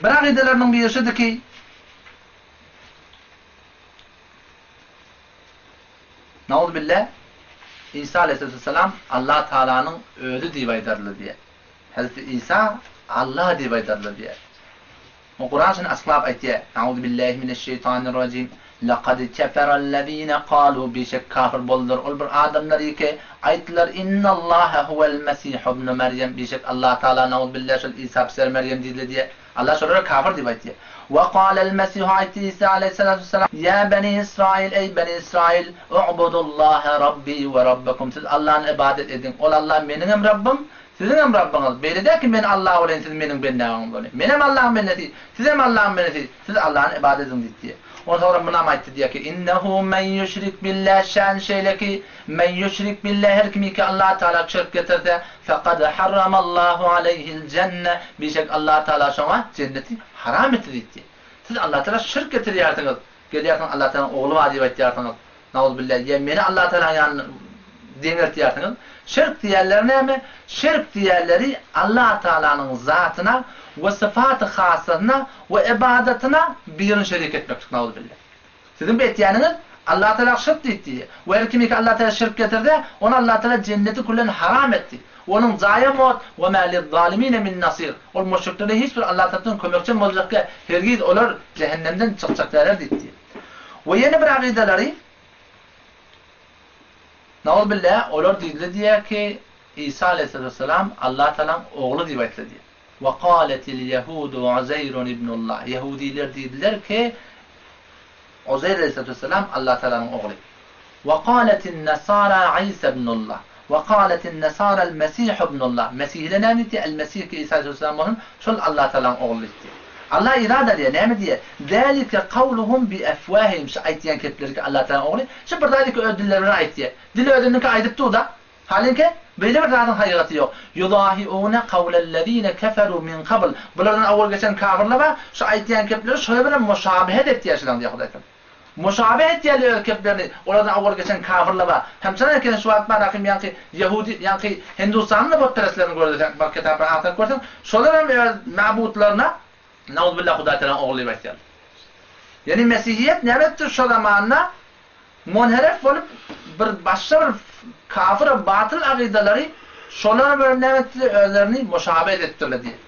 Bir agydalarynyň biri şudy ki, Nauzubillah, Isa aleyhisselam Allah Taalanyň özi diýip aýdarlar diýýär. Hezreti Isa Alla diýip aýdarlar diýýär. O Kuran şuny açyklap aýtýar, Auzubillahi mineşşeýtanirrajim, Lekad keferellezine kalu bişek kafir boldular ol bir adamlar ki, aýtdylar, Innallaha huwel mesihu ibnu Merýem, bişek Allah Taala nauzubillah şol Isa piser Merýem diýdiler diýýär. Allah şolara kafir diýip aýtýar. We kalel mesihu aýtdy Isa aleýhissalatu wessalam, Ýa beni Israil, eý beni Israil, u'budullaha Rabbi we Rabbakum, siz Allany ybadat ediň, ol Allah meniňem Rabbym, Siziňem Rabbyňyz, beýle däl ki, men Alla bolaýyn, siz meniň bendäňiz boluň. Menem Allaň bendesi, sizem Allaň bendesi, siz Allany ybadat ediň diýdi diýýär. Ondan soňra munam aýtdy diýýär ki, Innehu men ýüşrik billah, şan şeýle ki, men ýüşrik billah, her kimiki Alla Tagala şirk getirse, fekad harramallahu aleýhil jenne, bişek Alla Tagala şoňa jenneti haram etdi diýdi diýýär. Siz Alla Tagala şirk getirýärsiňiz, gelýärsiňiz Alla Tagalaň ogly bar diýip aýtýarsyňyz. Nauzubilla, ýa meni Allah Tagalaň ýanynda deňeltýärsiňiz. Şirk diýýänleri näme? Şirk diýýänleri Allah Tagalanyň zatyna we syfaty hasasyna we ybadatyna birini şerik etmeklik nauzubilla. Siziň bu etýäniňiz Allah Tagala şirk diýip diýýär. We her kimiki Allah Tagala şirk getirse, ony Allah Tagala jenneti küllen haram etdi. Onuň jaýam ot, we ma liz-zalimine min nasir. Ol müşriklere hiç bir Allah tarapyndan kömekçem boljak däl. Hergiz olar jähennemden çykjak däler diýip diýýär. We ýene bir akydalary, Nauzubilla, olar diýdiler diýýär ki, Isa aleýhissalatu Allah Tagalaň ogly diýip aýtdylar diýýär. We kaletil ýehudu Uzeýrun ibnullah. Ýehudiler diýdiler ki, Uzeýr aleýhissalatu Allah Tagalanyň ogly. We kaletin nasara Isa ibnullah. We kaletin nasara al-Mesih ibnullah. Mesihiler näme diýdi? Al-Mesih ki Isa aleýhissalam bolsun, şol Allah Tagalaň ogly diýdi. Allah irada diýýär, näme diýýär? Zalike kawluhum bi afwahihim, şu aýtýan kepleri ki Allah Tagalaň ogly, şu bir zady ki öz dilleri bilen aýtýar. Dil özüniňki aýdyp dur-da. Halinki, beýle bir zadyň hakykaty ýok. Yudahiune kawlellezine keferu min kabl, bulardan owal geçen kafirler bar, şu aýtýan kepleri şolar bilen muşabehet etýär şulaň diýýär Hudaý Tagala. Muşabeh etýärler öz keplerini, olardan owal geçen kafirler bar. Hemçeler eken şu wagt bar ahim ýaňky ýehudi, ýaňky Hindustanyň-da butperestlerini görseň, bir kitaplary agtaryp görseň, şolar hem öz mabutlaryna Nauzubilla Hudaý Tagalaň ogly diýip aýtýarlar. Ýagny mesihiýet näme edipdir şo zamanda? Munheref bolup bir başga bir kafir batyl akydalary şolar bilen näme etdiler özlerini muşabet etdirler diýýär.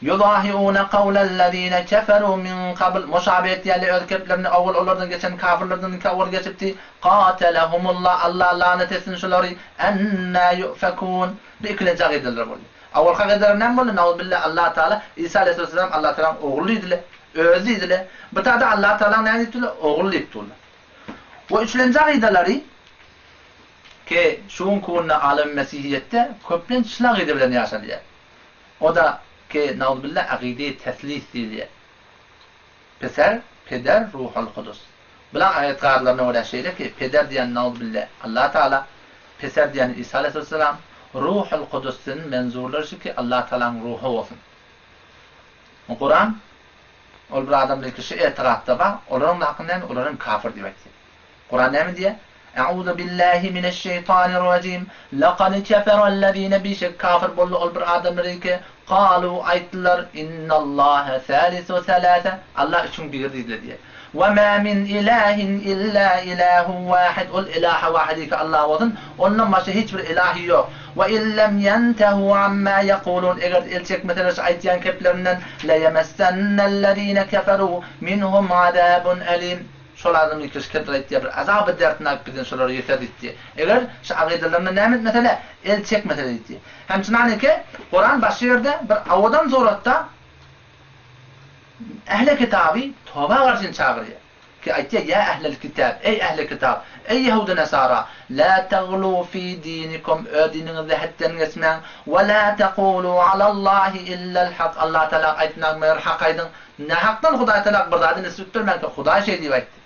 Ýuzahiune kawlellezine keferu min kabl Muşabe etýärler öz keplerini owal olardan geçen kafirlerden ki owal geçipdi. Katelehumullah Allah lanet etsin şulary ennâ ýufekûn Bu ikilenji akydalar boldy. Owalky akydalar näme boldy? Nauzubilla Allah Taala Isa aleyhisselam Allah Taalanyň ogly diýdiler. Özi diýdiler. Bu tada Allah Taalanyň näme diýip durlar? Ogly diýip durlar. We üçlenji akydalary ki şu günki günde alem mesihiýetde köplenç şul akyda bilen ýaşalýar. O-da ki nauzubilla akydy teslis diýilýär. Peser, Peder, Ruhul Kudus. Bulaň aýatgarlaryna görä şeýle ki, Peder diýen nauzubilla Allah Taala, Peser diýen Isa aleyhisselam, Ruhul Kudusdyn menzurlary şu ki Allah Taalanyň ruhy bolsun. Kuran ol bir adam ki şu etigatda bar, olaryň da haky näme? Olar hem kafir diýip aýtýar. Kuran näme diýýär? Euzu billahi mineşşeýtanirrajim. Lekad keferellezine bişek kafir boldy ol bir adamlar ki, kalu aýtdylar, innallaha salisu selase. Allah üçüň biri diýdiler diýýär. We ma min ilahin illa ilahun wahid. Ol ilaha wahid ki Allah bolsun, ondan başga hiç bir ilahi ýok. We illem ýentehu amma ýekulun. Eger el çekmeseler şu aýtýan keplerinden, leýemessennellezine keferu minhum azabun elim. Şol adam ýeke şikestir aýtýar, bir azaby dertnak bizden şolara ýeter diýipdi. Eger şu agydalaryndan näme etmesele, el çekmesele diýipdi. Hem çynanyke, Kuran başga ýerde bir owadan suratda ähli kitaby toba garşyn çagyrýar. Ki aýtýar, Ýa ählel kitab, eý ähli kitap, eý ýehudy nesara, la taglu fi dinikum, öz diniňizde hetden geçmäň, we la tekulu alallahi illel hak, Allah Tagala aýtmaň meger hak aýdyň, Nähakdan Hudaý talap bir zady nisbet bermäňkä Hudaý şeý diýip aýtdy.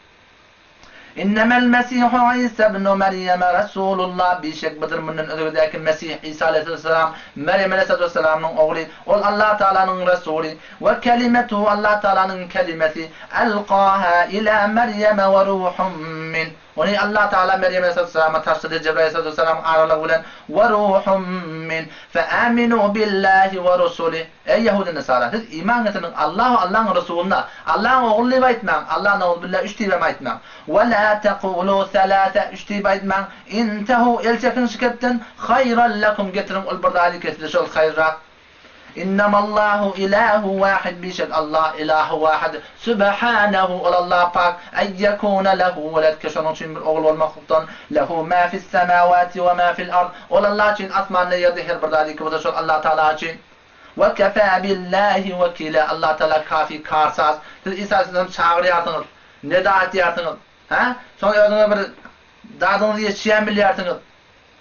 Innemel mesihu Isa ibnu Merýeme Resulullah bişek budur mundan özgedäki Mesih Isa aleýhissalam Merýem aleýhissalamyň ogly ol Allah Taalanyň resuly we kelimetuhu Allah Taalanyň kelimesi elkaha ila Merýeme we ruhum min Ony Allah Tagala Merýem aleýhissalama taşlady, Jebraýyl aleýhissalamyň aralygy bilen, We ruhum min, fe aminu billahi we rusulih. Eý, ýehudy nesara, siz iman getiriň Allaha we Allahyň Resulyna. Allahyň Ogly diýip aýtmaň, Allah nauzubilla üç diýibem aýtmaň. We la tekulu selase, üç diýip aýtmaň. Intehu, el çekiň şu kepden, haýran lekum, getiriň ol bir zady ki, size şol haýyrrak. Innemallahu ilahu wahid bişek Allah ilahu wahid Sübhanehu ol Allah pak en ýekune lehu weled ki şonuň üçin bir ogul bolmaklykdan lehu ma fis semawati we ma fil ard ol Allah üçin asmanda ýerde her bir zat iki bolsa şol Allah Tagala üçin we kefa billahi wekila Allah Tagala kafi karsaz siz Isa aleyhisselam çagyrýarsyňyz neda etýärsiňiz hä soň özüňize bir dadyňyzy ýetişýän bilýärsiňiz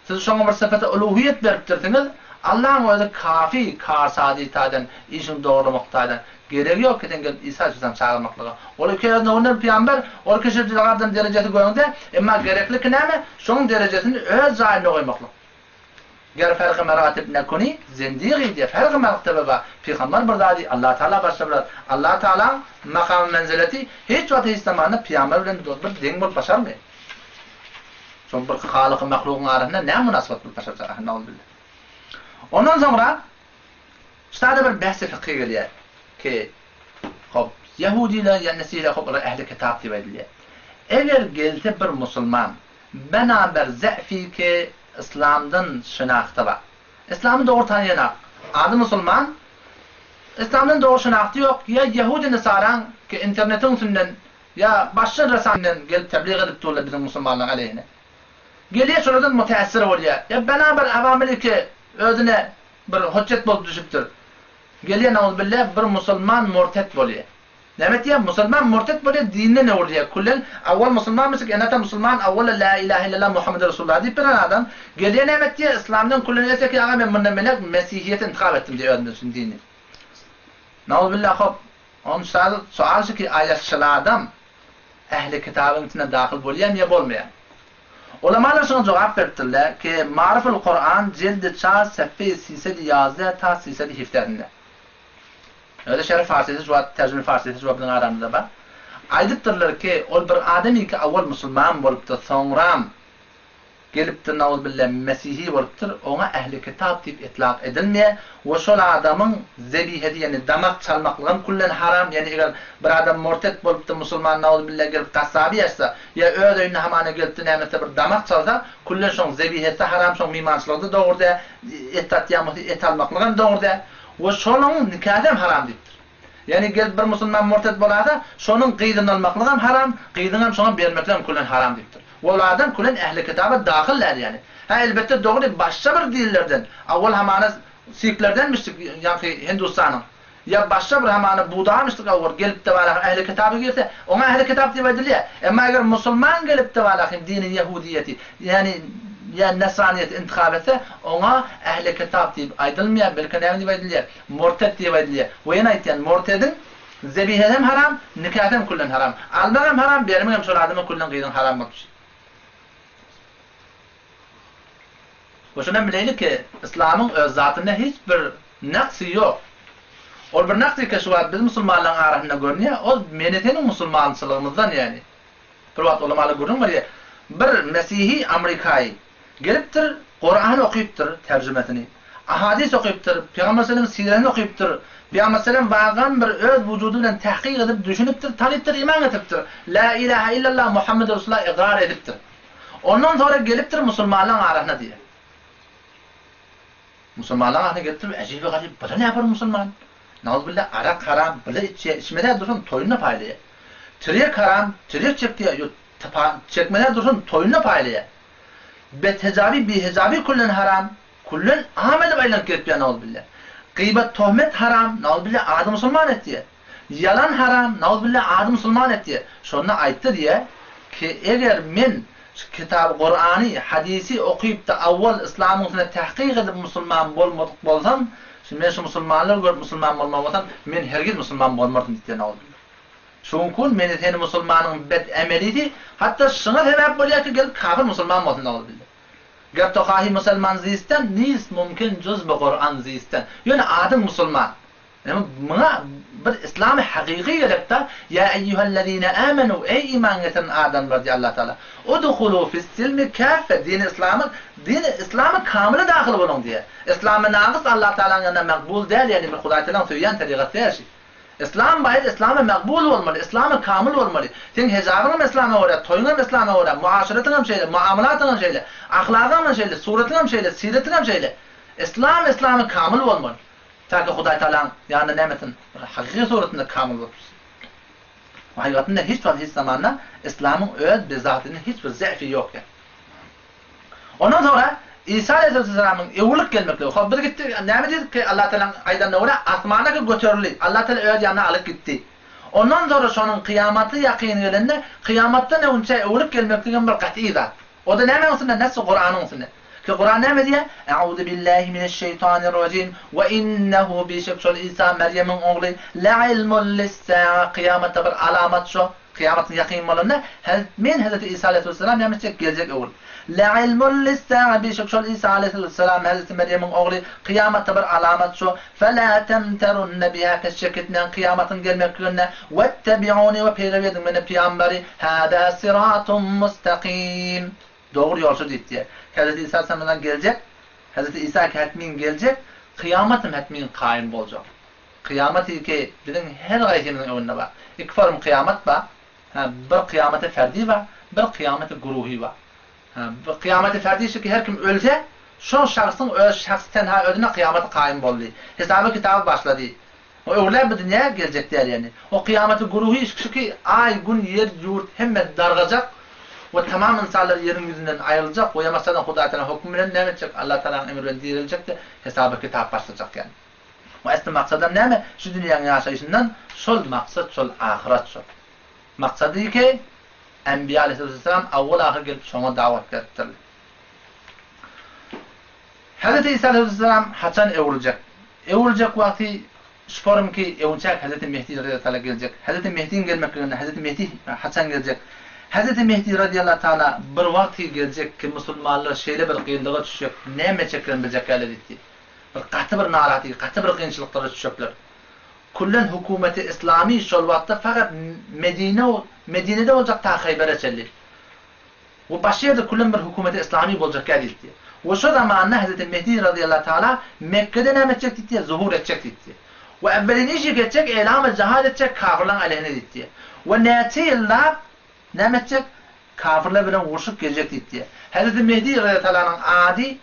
Siz şoňa bir sypaty uluhiýet beripdirsiňiz, Allaň özi kafi, karsady taýdan, işiňi dogurlamak taýdan. Geregi ýok ki sen gelip Isa aleyhisselam çagyrmaklyga. Ol iki özüne gönderen pygamber, ol kişi adam derejesi göňde, emma gerekli ki näme, şoň derejesini öz jaýynda goýmaklyk. Ger ferky meratip nekuni, zendigi diýe ferky mertebe bar. Pygamber bir zady, Allah Taala başga bir zat. Allah Taalaň makamy menzileti hiç wagt hiç zamanda pygamber bilen bir deň bolup başarmaýar. Şol bir Halyky mahlugyň arasynda näme mynasybat bolup başarjak ahyn nauzubilla. Ondan soňra ştada bir bähsi fykhy gelýär ki, hop, ýehudiler ýa nesiler hop olar ähli kitap diýip aýdylýar. Eger gelse bir musulman benaber ze'fi ki yslamdan şynahty bar. Yslamy dogry tanaýanak. Ady musulman, yslamdan dogry şynahty ýok, ýa ýehudi nesaraň ki internetiň üstünden Ýa başga resan bilen gelip teblig edip durlar biziň musulmanlaryň aleýhine. Gelýär şolardan mütäessir bolýar. Ýa bena bir awamyl ki özüne bir hojjet bolup düşüpdir. Gelýär nauzubilla bir musulman murtet bolýar. Näme etýär? Musulman murtet bolýar dinden öwrülýär. Küllen awwal musulmanmyşyk ene-ata musulman awwala la ilahe illallah Muhammeden Resulullah diýip bilen adam gelýär näme etýär? Yslamdan küllen etse ki aga men mundan beýläk mesihiýeti intihap etdim diýýär özüm üçin dini. Nauzubilla hop Onsoň sual şu ki, aýa şul adam ähli kitabyň içine dahyl bolýarmy ýa bolmaýarmy? Ulamalar şuňa jogap beripdirler ki, Maryful Kuran jildi çar sefhe sisedi ýazde ta sisedi hifdesinde. Özi şerh farsysy şu wagt terjime farsysy şu wagt biziň aramyzda bar. Aýdypdyrlar ki, ol bir adam ki awwal musulman bolupdyr, soňram. Gelipdir nauzbilla mesihi bolupdyr, oňa ähli kitap diýip itlak edilmeýär we şol adamyň zebihesi ýagny damak çalmaklygam küllen haram, ýagny eger bir adam murtet bolupdyr musulman nauzbilla gelip gassaby ýaşsa ýa öz öýünde hamana gelipdir näme etse bir damak çalsa küllen şoň zebihesi haram şoň mymançylygy-da dogry däl, et satýan bolsa et almaklygam dogry däl we şonuň nikasy hem haram diýipdir. Ýagny gelip bir musulman murtet bolasa, şonuň gyzyny almaklygam haram, gyzyňam şoňa bermekligem külen haram diýipdir. We ol adam külen ähli kitaba dahyl däl ýagny. Hä elbetde dogry başga bir dinlerden, awwal hamana siklerdenmişdik ýaňky Hindustanyň, ýa başga bir hamana budamyşdyk awwal gelipde balahy ähli kitaba girse, oňa ähli kitap diýip aýdylýar. Emma eger musulman gelipde balahym dini ýehudiýeti, ýagny ýa nesraniýeti intihap etse, oňa ähli kitap diýip aýdylmaýar, belki näme diýip aýdylýar? Murted diýip aýdylýar. We ýene aýtýan, murtediň zebihesi hem haram, nikasy hem küllen haram. Almak hem haram, bermek hem şol adama küllen gyzyň haram bolup düşýär. We şunam bileýlik ki, yslamyň öz zatynda hiç bir naksy ýok. Ol bir naksy ki şu wagt biz musulmanlaryň arasynda görünýär, ol meni seniň musulmançylygymyzdan ýagny. Bir wagt ulamalar gürrüň berýär, bir mesihi amrikaýy Gelipdir, Kurany okypdyr, terjimesini. Ahadys okypdyr, Pygamber sellem siresini okypdyr. Pygamber sellem wagan bir öz wujudy bilen tahkyk edip düşünipdir, tanypdyr, iman getiripdir. La ilaha illallah Muhammedur Resulullah ykrar edipdir. Ondan sonra gelipdir musulmanlaryň arasyna diýýär. Musulmanlaryň arasyna gelipdir, äjibi garyp, bula näme bir musulman? Nauzubilla arak haram, bula içýär, içmese dursun toýunda paýlaýar. Tirýek haram, tirýek çekýär, ýo çekmese dursun toýunda paýlaýar. Bethijabi bihijabi küllen haram, küllen am edip aýlanyp gezipýär nauzubilla. Gybat tohmet haram, nauzubilla ady musulman etýär. Ýalan haram, nauzubilla ady musulman etýär. Şonda aýtdy diýýär ki eger men şu kitaby Kurany, hadysy okypda awwal yslamyň üstünde tahkyk edip musulman bolmadyk bolsam, şu men şu musulmanlary görüp musulman bolmaly bolsam, men hergiz musulman bolmardym diýipdir nauzubilla. Şuňkun meni seni musulmanyň bet emelisi hatda şyňa sebäp bolýar ki gelip kafir musulman bolsun naguzbilla. Ger tohahi muselman zisten nist mumkin juz bi Kuran zisten. Ýöne adyň musulman. Ýöne muňa bir islamy hakyky gerekda ýa eýýuhellezine amenu eý iman getiren adamlar diýýär Allah Taala. Udhulu fis-silmi kaffe dini islamy dini islamy kamyla dahyl boluň diýýär. Islamy nagys Allah Taalanyň ýanynda makbul däl ýagny bir Hudaý Taalanyň söýýän tebigaty däl şi. Yslam baýry yslama makbul bolmaly, yslama kamyl bolmaly. Seň hejabyňam yslama görä, toýuňam yslama görä, muaşeratyňam şeýle, muamalatyňam şeýle, ahlagyňam şeýle, suratyňam şeýle, syretiňem şeýle. Yslam yslama kamyl bolmaly. Täki Hudaý Tagalaň ýanynda näme etsin, bir hakyky suratynda kamyl bolup bilsin. Hakykatynda hiç wagt hiç zamanda yslamyň öz bizatynda hiç bir ze'fi ýok ýa. Ondan soňra Isa aleýhissalamyň öwrülip gelmekligi. Hop, biz gitdik, näme diýdik ki, Allah Tagalaň aýdanyna görä, asmana ki göterildi. Allah Tagala öz ýanyna alyp gitdi. Ondan soňra şonuň kyýamaty ýakyn gelende, kyýamatdan öňçä öwrülip gelmekligem bir gaty zat. O-da nämäň üstünde? Nessi Kuranyň üstünde. Ki Kuran näme diýýär? Euzu billahi mineşşeýtanirrajim. We innehu bişek şol Isa Merýemiň ogly le'ilmun lissa'a kyýamatda bir alamat şo. Kyýamatyň ýakyn bolanda, Men Hezreti Isa aleýhissalam ýaňyçjek geljek öwül. Le'ilmun lissa'a bişek şol Isa aleýhissalam Hezreti Merýemiň ogly, kyýamatda bir alamat şo, Felâ temterunne biha kes şek etmäň kyýamatyň gelmekliginde, wettebi'uni we peýrew ediň meni pygamberi, hâzâ syratun mustakîm. Dogry ýol şu diýip diýýär. Hezreti Isa aleýhissalam geljek, Hezreti Isa hetmin geljek, kyýamatam hetmin kaýym boljak. Kyýamat ilki biziň her gaýsymyzyň öňünde bar. Iki form kyýamat bar. Hä, bir kyýamaty ferdi bar, bir kyýamaty guruhy bar. Hä, bir kyýamaty ferdi şu ki her kim ölse, şo şahsyň öz şahsy tenha özüne kyýamaty kaýym boldy. Hesaby kitaby başlady. O öwrüläp bu dünýä geljek däl ýagny. O kyýamaty guruhy şu ki aý, gün, ýer, ýurt hemmesi dargajak we tamam ynsanlar ýeriň ýüzünden aýryljak we ýamaçadan Hudaý Tagalaň hökümi bilen näme etjek? Allah Tagalaň emri bilen diriljek-de hesaby kitap başlajak ýagny. Bu esli maksadam näme? Şu dünýäň ýaşaýşyndan şol maksat şol ahyret şol. Maksady ki, Enbiýa aleýhissalam awwal-ahyr gelip şoňa dawat beripdirler. Hezreti Isa aleýhissalam haçan öwrüljek? Öwrüljek wagty şu forum ki öňçäk Hezreti Mehdi radiyallahu taala geljek. Hezreti Mehdiň gelmekliginde Hezreti Mehdi haçan geljek? Hezreti Mehdi radiyallahu taala bir wagty geljek ki musulmanlar şeýle bir gynlyga düşjek, näme etjeklerini biljek däl diýdi. Bir gaty bir narahatlyk, gaty bir kynçylyklara düşjekler. Küllen hökümeti islamy şol wagtda fakat Medine, Medinede boljak ta Haýbere çenli. We başga ýerde küllen bir hökümeti yslamy boljakýa diýipdi. We şo zamanda Hezreti Mehdi razyýallahu taala Mekgede näme etjek diýipdi, zuhur etjek diýipdi. We äwwelin işi etjek elamy jihad etjek kafyrlaryň aleýhine diýipdi. We näçe ýyllap näme etjek kafyrlar bilen urşup geljek diýipdi. Hezreti Mehdi razyýallahu taalanyň ady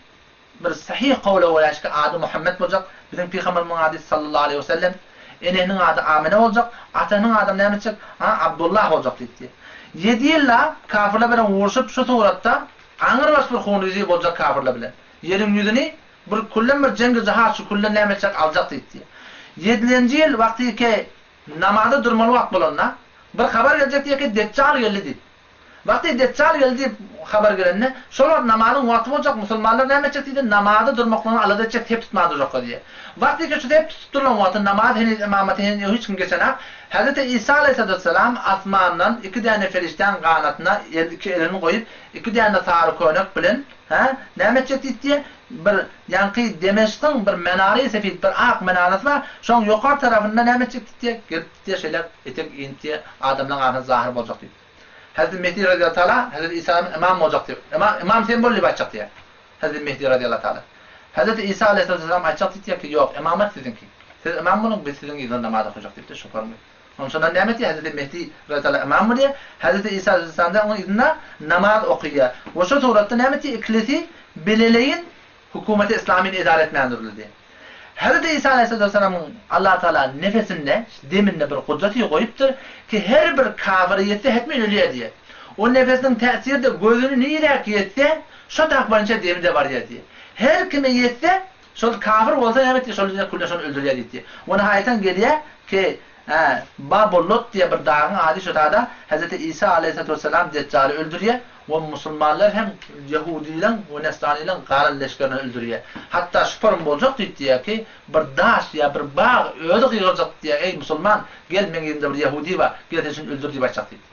Bir sahyh kowla görä şki ady Muhammet boljak, biziň pygamberimiziň ady sallallahu aleýhi we sellem, enesiniň ady Amine boljak, atasynyň adam näme etjek, a Abdullah boljak diýipdi. Ýedi ýyllap kafirler bilen urşup şu suratda aňrybaş bir hunrizi boljak kafirler bilen. Ýeriň ýüzüni bir küllen bir jengi jihad şu küllen näme etjek aljak diýipdi. Ýedilenji ýyl wagty ki namaza durmaly wagt bolanda bir habar geljek diýýär ki Deçjal geldi diýip. Wagty Deçjal geldi diýip habar gelende, şol wagt namazyň wagty boljak, musulmanlar näme etjek diýdi, namaza durmaklygyny alada etjek, sep tutman durjaklar diýýär. Wagty ki şu sep tutup durlan wagty namaz heniz ymamaty heniz hiç kim geçenak, Hezreti Isa aleýhissalatu wessalam asmandan iki däne perişdäň ganatyna el iki elini goýup, iki däne sary könek bilen, hä, näme etjek diýip diýýär, bir ýaňky Demeşkiň bir menary sefid bir ak menarasy bar, şoň ýokary tarapynda näme etjek diýip diýýär, gelip diýýär şeýle etek inip diýýär, adamlaryň arasynda zahyr boljak diýip. Hezreti Mehdi razyýallahu taala Hezreti Isa ymam boljak diýip, ymam, ymam sen bol diýip aýtjak diýýär. Hezreti Mehdi razyýallahu taala. Hezreti Isa aleýhissalatu wessalam aýtjak diýip diýýär ki, ýok, ymamat siziňki. Siz ymam boluň, biz siziň yzyňyzda namaz okajak diýipdir şoparyň. Ondan şondan näme etýär? Hezreti Mehdi razyýallahu taala ymam bolýar. Hezreti Isa aleýhissalam da onuň yzynda namaz okaýar. We şo suratda näme etýär? Ikilisi bileleýin Hökümeti Yslamyny edara etmän duruldy. Hezreti Isa aleýhissalatu wessalamyň Allah Tagala nefesinde, deminde bir gudraty goýupdyr ki her bir kafyra ýetse hetmen ölýär diýýär. O nefesiniň täsiri-de gözüni niräk ýetse, şo tarap boýunça demi-de barýar diýýär. Her kime ýetse, şol kafyr bolsa näme etýär, şol ýerde küllen şony öldürýär diýipdir. We nihaýatan gelýär ki, Babu-Lut diýen bir dagyň ady şo dagda Hezreti Isa aleýhissalatu wessalam Deçjaly öldürýär we musulmanlar hem ýehudileň we nesranylaň galan leşgerini öldürýär. Hatda şu form boljak diýip diýýär ki, bir daş ýa bir bag özi gygyrjak diýýär, eý musulman, gel meň ýerimde bir ýehudi bar, gel sen şuny öldür diýip aýtjak diýip.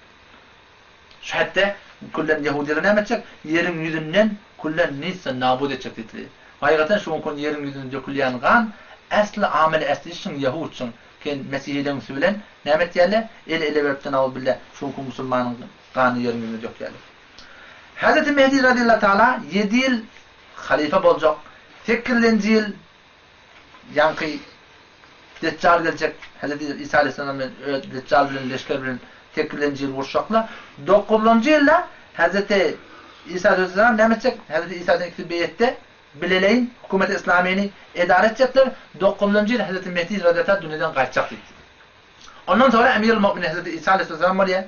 Şu hetde küllen ýehudileri näme etjek? Ýeriň ýüzünden küllen nisse nabut etjek diýdi. Hakykaten şu günki gün ýeriň ýüzünde dökülýän gan äsli amyly äsli şyň ýehudçyň ken mesihileň üsti bilen näme etýärler? El ele beripde nauzubilla şu günki musulmanyň ganyny ýeriň ýüzüne dökýärler. Hezreti Mehdi razyýallahu taala ýedi ýyl halyfa boljak, sekizinji ýyl Ýaňky Deçjal geljek, Hezreti Isa aleýhissalam bilen öz Deçjal bilen leşger bilen sekizinji ýyl uruşjaklar. Dokuzynjy ýylda Hezreti Isa aleýhissalam näme etjek? Hezreti Isa bilen ikisi beýetde bileleýin hökümeti yslamyny edara etjekler. Dokuzynjy ýyl Hezreti Mehdi razyýallahu anh dünýeden gaýtjak diýipdir. Ondan soňra Emirül Mu'minin Hezreti Isa aleýhissalam bolýar.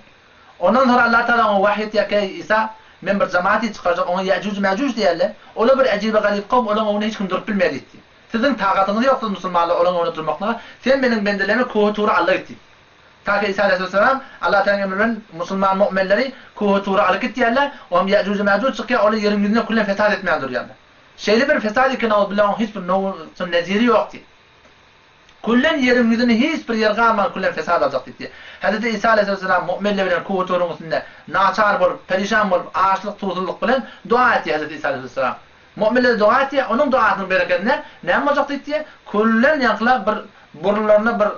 Ondan soňra Allah Tagala oňa wahy etýär ki, Eý Isa, men bir jamaty çykarjak, oňa Ýäjuj-Mäjuj diýerler. Olar bir ejibe-garyp kowum, olaryň öňünde hiç kim durup bilmeýär diýipdi. Siziň takatyňyz ýok, siz musulmanlar olaryň öňünde durmaklyga. Sen meniň bendelerimi Kuhy Tura alyp git diýip. Ta ki Isa aleýhissalam Allah Taganyň emri bilen musulman mu'minleri Kuhy Tura alyp gitýärler. Oňam Ýäjuj-Mäjuj çykýar, olar ýeriň ýüzünde küllen fesat etmän durýarlar. Şeýle bir fesat eken, nauzubilla, onuň hiç bir nowun-neziri ýok diýip. Küllen ýeriň ýüzünde hiç bir ýer galman küllen fesat aljak diýipdi. Hezreti Isa aleýhissalam mu'minler bilen Kuhy-Turuň üstünde naçar bolup, perişan bolup, açlyk, suwsuzlyk bilen doga etdi Hezreti Isa aleýhissalam. Mu'minler doga etdi, onuň dogasynyň berekedine näme boljak diýipdi? Küllen ýaňkylar bir burunlaryna bir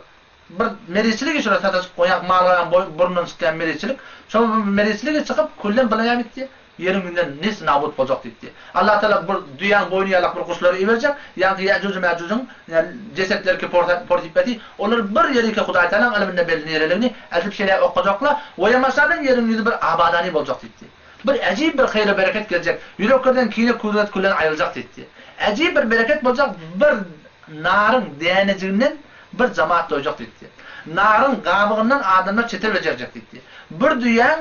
bir meriçilik şolar sataşyp goýan mal-garaň burnundan çykýan meriçilik. Şol meriçiligi çykyp küllen bular näme etdi? Ýeriň ýüzünden nes-nabut boljak diýipdi. Allah Tagala bir düýäň boýny ýalak bir guşlary iberjek, ýaňky Ýäjuj-Mäjujiň jesetleri ki portipeti, olar bir ýerike Hudaý Tagalaň ylmynda belli nireligini eltip şeýle okajaklar, we ýamaşadan ýeriň ýüzi bir abadany boljak diýipdi. Bir äjip bir haýra-bereket geljek, ýüreklerden kine-kudret küllen aýryljak diýipdi. Äjip bir bereket boljak, bir naryň dänejiginden bir jamaat doýjak diýipdi. Naryň gabygyndan adamlar çetel bejerjek diýipdi. Bir düýäň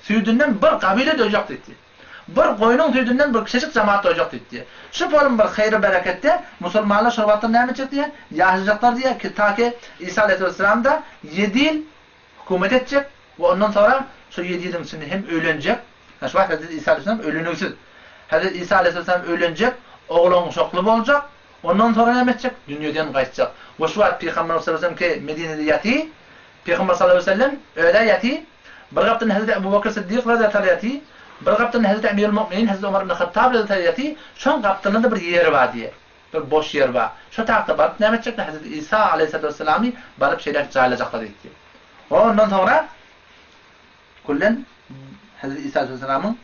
Süýdünden bir gabile doýjak diýdi. Bir goýnuň süýdünden bir kiçijik jemaat doýjak diýdi. Şu polum bir haýry-bereketde musulmanlar şol wagtda näme etjek diýýär? Ýaşajaklar diýýär ki, ta ki Isa aleýhissalam-da ýedi ýyl hökümet etjek we ondan soňra şo ýedi ýylyň içinde hem öýlenjek. Şu wagt Hezreti Isa aleýhissalam öýlenüwsiz. Hezreti Isa aleýhissalam öýlenjek, oglan-uşakly boljak, ondan soňra näme etjek? Dünýeden gaýtjak. We şu wagt Pygamberimiz sallallahu aleýhi we sellem ki Medinede ýaty, Pygamber sallallahu aleýhi we sellem öýde ýaty, Bir gapdan Hezreti Ebu Bekr Syddyk razyýallahu anh ýaty, bir gapdan Hezreti Emirül Mu'minin Hezreti Omar ibn Hattab razyýallahu anh ýaty, şoň gapdalynda bir ýer bar diýýär. Bir boş ýer bar. Şo tagta baryp näme etjekler? Hezreti Isa aleýhissalatu wesselamy baryp şeýläk jaýlajaklar diýipdir. Ondan soňra küllen Hezreti Isa aleýhissalamyň.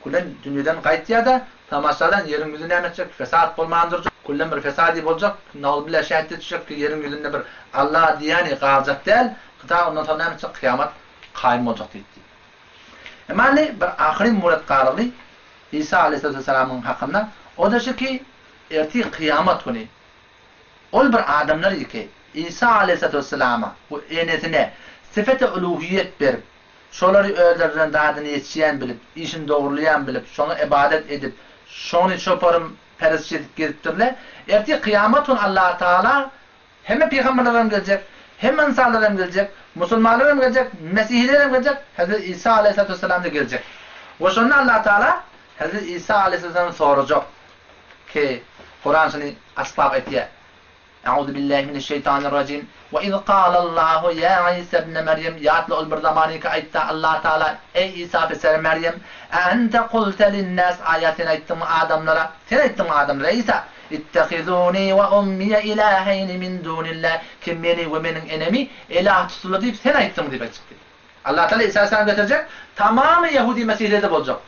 Küllen dünýeden gaýtýa-da, tamaşadan ýeriň ýüzi näme etjek, fesat bolman durjak, küllen bir fesady boljak, nauzubilla şähitde düşjek ki ýeriň ýüzünde bir Alla diýýäni galjak däl, ta ondan soň näme etjek, kyýamat kaýym boljak diýipdi. Emma indi bir ahyry muret galygly Isa aleýhissalatu wessalamyň hakynda, o-da şu ki, ertir kyýamat güni ol bir adamlar ki, Isa aleýhissalatu wessalama we enesine sifeti uluhiýet berip, Şolary özlerden zadyny ýetişýän bilip, işini dogrulaýan bilip, şoňa ybadat edip, şony çoparym peresç edip gezipdirler. Ertir kyýamat gün Allatagala hemme pygamberler hem geljek, hemme ynsanlar hem geljek, musulmanlar hem geljek, mesihiler hem geljek, Hezreti Isa aleýhissalatu wessalam-da geljek. We şonda Allatagala Hezreti Isa aleýhissalam sorajak ki, Kuran şuny açyklap aýtýar. Euzu billahi mineşşeýtanirrajim. We iz galallahu ýa Isa ibne Merýem, ýatla ol bir zamanyky aýtda Allah Taala, Eý Isa piseri Merýem, eente kulte linnas, aýa sen aýtdyňmy adamlara, sen aýtdyňmy adamlara eý Isa, ittehizuni we ummiye ilaheýni min dunillah, ki meni we meniň enemi ilah tutdular diýip sen aýtdyňmy diýip aýtjak diýdi. Allah Taala Isa aleyhissalam getirjek, tamamy ýehudi mesihilerde boljak.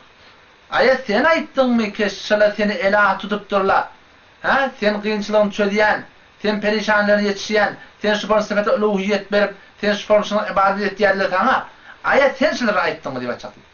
Aýa sen aýtdyňmy ki şyla seni ilah tutupdyrlar, Hä, sen kynçylygyny çözýän, sen perişanlaryna ýetişýän, sen şuparyň sypaty uluhiýet berip, sen şuparyň şuňa ybadat etýärler saňa, aýa sen şulary aýtdyňmy diýip aýtjak diýdi.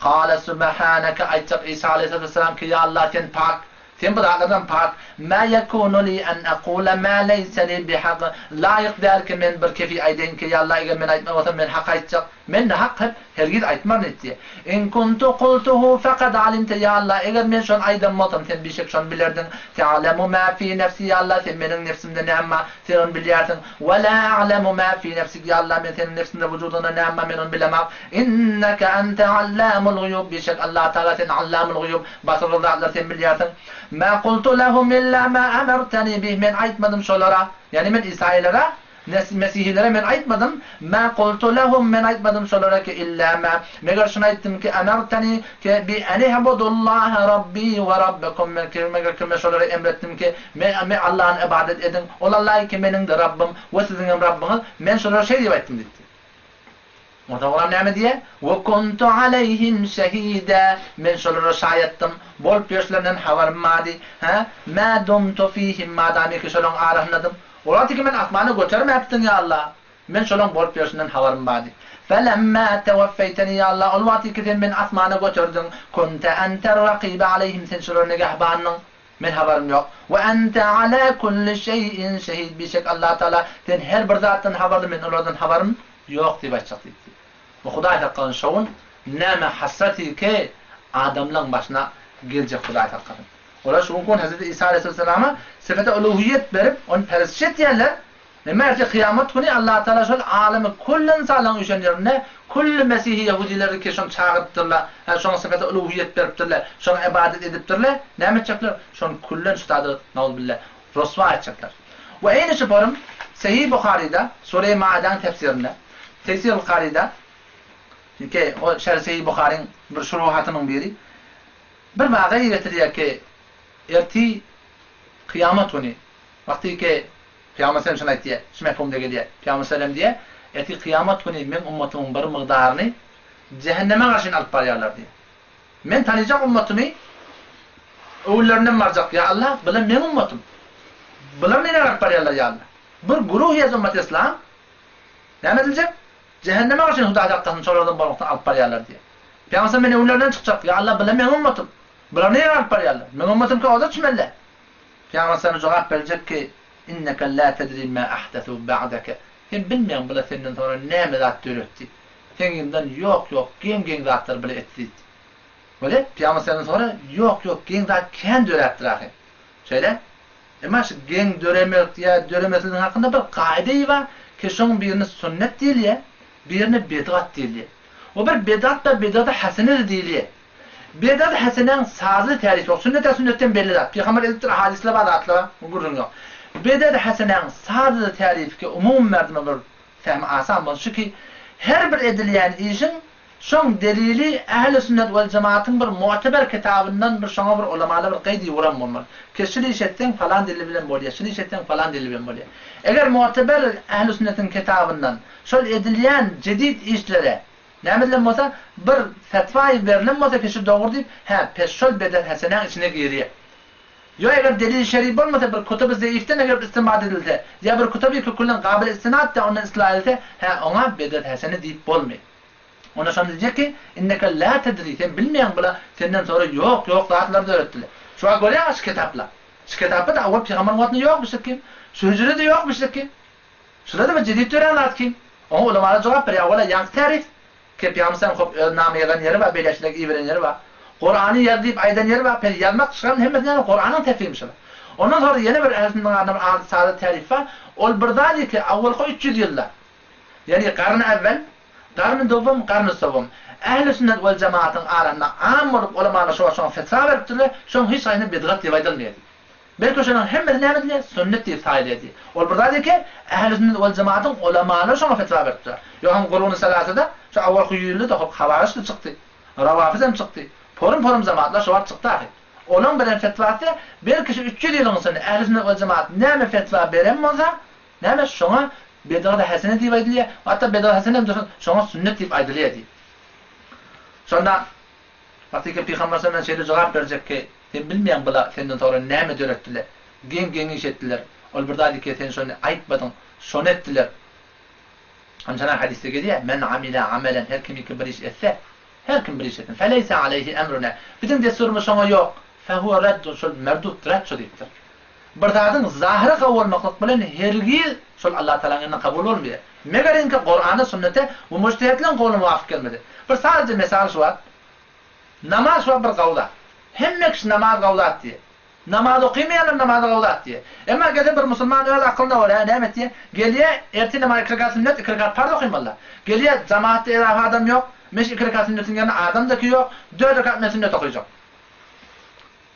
Kale subhaneke aýtjak Isa aleýhissalatu wessalam ki ýa Allah sen pak, sen bu zatlardan pak, ma ýekunu li an akula ma leýse li bihak, laýyk däl ki men bir kefi aýdaýyn ki ýa Allah eger men aýtmaly bolsam men hak aýtjak, Men nahak hep hergiz aýtmaryn etdi. In kuntu kultuhu fekad alimte ýa Allah eger men şony aýdan bolsam sen bişek şony bilerdiň. Te'alemu ma fi nefsi ýa Allah sen meniň nefsimde näme bar sen ony bilýärsiň. We la a'lemu ma fi nefsik ýa Allah men seniň nefsiňde wujudyňda näme bar men ony bilemok. Inneke ente allamul guýub bişek Allah Tagala sen allamul guýub basyrgyl zatlary sen bilýärsiň. Ma kultu lehum illa ma emerteni bih men aýtmadym şolara ýagny men isaýylara Mesihilere men aýtmadym, Mä kultu lehum, men aýtmadym şolara ki, illa mä, meger şuny aýtdym ki, emerteni, ki, bi enihbudullaha Rabbi we Rabbekum, men ki, meger ki, men şolara emretdim ki, me, me Allahny ybadat ediň, ol Allahy ki, meniň-de Rabbym we siziňem Rabbyňyz, men şolara şeý diýip aýtdym diýipdi. Onsoň olam näme diýýär? We kuntu aleýhim şehide, men şolara şaýatdym, bolup ýörşlerinden habarym bardy, hä, mä dumtu fihim, madamyki şolaryň arasyndadym. Ol wagtyky men asmana götermäpdiň, ýa Alla, men şolaryň bolup ýörşünden habarym bardy. Felemmä teweffeýteni, ýa Alla, ol wagtyky sen meni asmana göterdiň, kunte enter-rakybe aleýhim, sen şolara nigähbandyň. Men habarym ýok. We ente ala kulli şeýin şehid bişek Allah Taala sen her bir zatdan habarly men olardan habarym ýok diýip aýtjak diýipdi. We Hudaý saklasyn şo gün näme hasrat ki adamlaň başyna geljek Hudaý saklasyn. Olar şu günki gün Hezreti Isa aleýhissalama sifeti uluhiýet berip ony perestiş etýärler. Emma ertir kyýamat güni Allah Taala şol alemi külli ynsanlaryň üýşen ýerinde külli mesihi ýehudileri ki şony çagyrypdyrlar, hä şoňa sypaty uluhiýet beripdirler, şoňa ybadat edipdirler, näme etjekler? Şony küllen şu zady nauzubilla roswa etjekler. We eýni şu forum Sahih Buharyda, Sure-i Maidäň tefsirinde, Tefsir-ül Karyda, ki o Şerh Sahih Buharyň bir şuruhatynyň biri, bir wakaýy getirýär ki ertir kyýamat güni wagty ki Pygamber sellem şuny aýtýar, şu mefhumda gelýär. Pygamber sellem diýýär, Ertir kyýamat güni meň ummatymyň bir mygdaryny jähenneme garşyn alyp barýarlar diýýär. Men tanyjak ummatymy öwüllerinden barjak, ýa Allah, bular meň ummatym. Bular nirä alyp barýarlar ýa Allah? Bir guruh ýa ummat islam näme ediljek? Jähenneme garşyn Hudaý saklasyn şolardan bolmakdan alyp barýarlar diýýär. Pygamber sellem men öwüllerinden çykjak, ýa Allah, bular meň ummatym. Bular nirä alyp barýarlar? Meň ummatym ki oda çümelle. Pygamber sana jogap berjek ki, Inneke lâ tedrî mâ ahdesû ba'deke. Sen bilmeýäň bular senden soňra näme zat döretdi. Seň yzyňdan ýok-ýok geň-geň zatlar bile etdi diýdi. Weli, Pygamber senden soňra ýok-ýok geň zat kän döräpdir ahy. Şeýle? Emma şu geň döremek ýa döremezligiň hakynda bir kaide bar ki şoň birine sünnet diýilýär, birine bidgat diýilýär. We bir bidgat bar bidgady hasene-de diýilýär. Bidat hasenäň sazly tärifi ýok. Sünnet-ä sünnetden belli zat. Pygamber edipdir, hadyslar bar, zatlar bar, gürrüň ýok. Bidat hasenäň sazly tärifi ki, umumy merdime bir fehmi asan bolsun, şu ki, her bir edilýän işiň şoň delili ähli sünnet wel jemaatyň bir mu'teber kitabyndan bir şoňa bir ulamalar bir gyýdy ýuguran bolmaly. Ki şul iş etseň falan delil bilen bolýar, şul iş etseň falan delil bilen bolýar. Eger mu'teber ähli sünnetiň kitabyndan şol edilýän jedid işlere. Näme edilen bolsa, bir fetwaýy berlen bolsa ki şu dogry diýip, hä, pes şol bidat hasenäň içine girýär. Ýo eger delil şer'i bolmasa bir kutuby zeifden eger istinbat edilse, ýa bir kutuby ki küllen gabyl istinad dä ondan islah edilse, hä, oňa bidat hasene diýip bolmaýar. Onda şonda diýjek ki, Inneke lä tedri, sen bilmeýäň bula senden soňra ýok, ýok zatlary döretdiler. Şu wagt görýäňä şu kitapla. Şu kitapda-da awwal pygamberiň wagtynda ýokmuşdyk kim? Şu hüjrede ýokmuşdyk kim? Şular-da bir jedid dörän zat kim? Oňa ulamalar jogap berýär, awwala ýaňky tärif, ki pygamber sallam hop öz name ýazan ýeri bar, beýleşilik iberen ýeri bar. Kurany ýaz diýip aýdan ýeri bar, pes ýazmak şygaryň hemmesi näme Kuranyň tefsirimi şular. Ondan soňra ýene bir ähli sünnetiň arasynda bir ady sada tärif bar. Ol bir zat ki, awwalky 300 ýylda, ýagny garny awwel, Garny dowam, garny sowam. Ähli sünnet wel jemaatyň arasynda am bolup ulamalar şo wagt şoňa fetwa beripdirler, şoň hiç haýsyna bidgat diýip aýdylmaýar diýip. Belki şolaryň hemmesi näme edilýär? Sünnet diýip saýylýar diýip. Ol bir zat eke, ähli sünnet wel jemaatyň ulamalary şoňa fetwa beripdirler. Ýogsam Guruny Salasada şo awalky ýüzýylda-da hop hawaryç-da çykdy. Rawafyzam çykdy. Porum-porum jemaatlar şo wagt çykdy ahyr. Olaň beren fetwasy belki şu 300 ýylyň içinde ähli sünnet wel jemaat näme fetwa beren bolsa, Näme şoňa bedgady hesene diýip aýdylýar, hatda bedgady hesene hem dursun, şoňa sünnet diýip aýdylýar diýip. Şonda Hakyky Pygamber sallallahu şeýle jogap berjek ki, sen bilmeýäň bula senden soňra näme döretdiler, geň-geň iş etdiler, ol bir zat ki sen şony aýtmadyň, şony etdiler. Hemçenan hadysda gelýär, Men amile amelen her kim ki bir iş etse, her kim bir iş etsin, feleyse aleyhi emruna, biziň dessurymyz şoňa ýok, fehuwe reddun, şol merdut, red şo diýipdir. Bir zadyň zahyry kabul bolmaklyk bilen hergiz şol Allah Tagalaň ýanynda kabul bolmaýar. Meger inki Kurana, sünnete we mujtehitleriň gowluna muwafyk gelmese. Bir sadaja mesal şu wagt, Namaz şu wagt bir gawy zat. Hemme kişi namaz gawy zat diýýär. Namaz okymaýanlar namazy gawy zat diýýär. Emma gelse bir musulman öz aklyna görä näme etýär? Gelýär, ertir namaz iki rekat sünnet, iki rekat parz okymalylar. Gelýär, jamaatda edafa adam ýok, men şu iki rekat sünnetiň ýerine adam-da ki ýok, dört rekat men sünnet okyjak.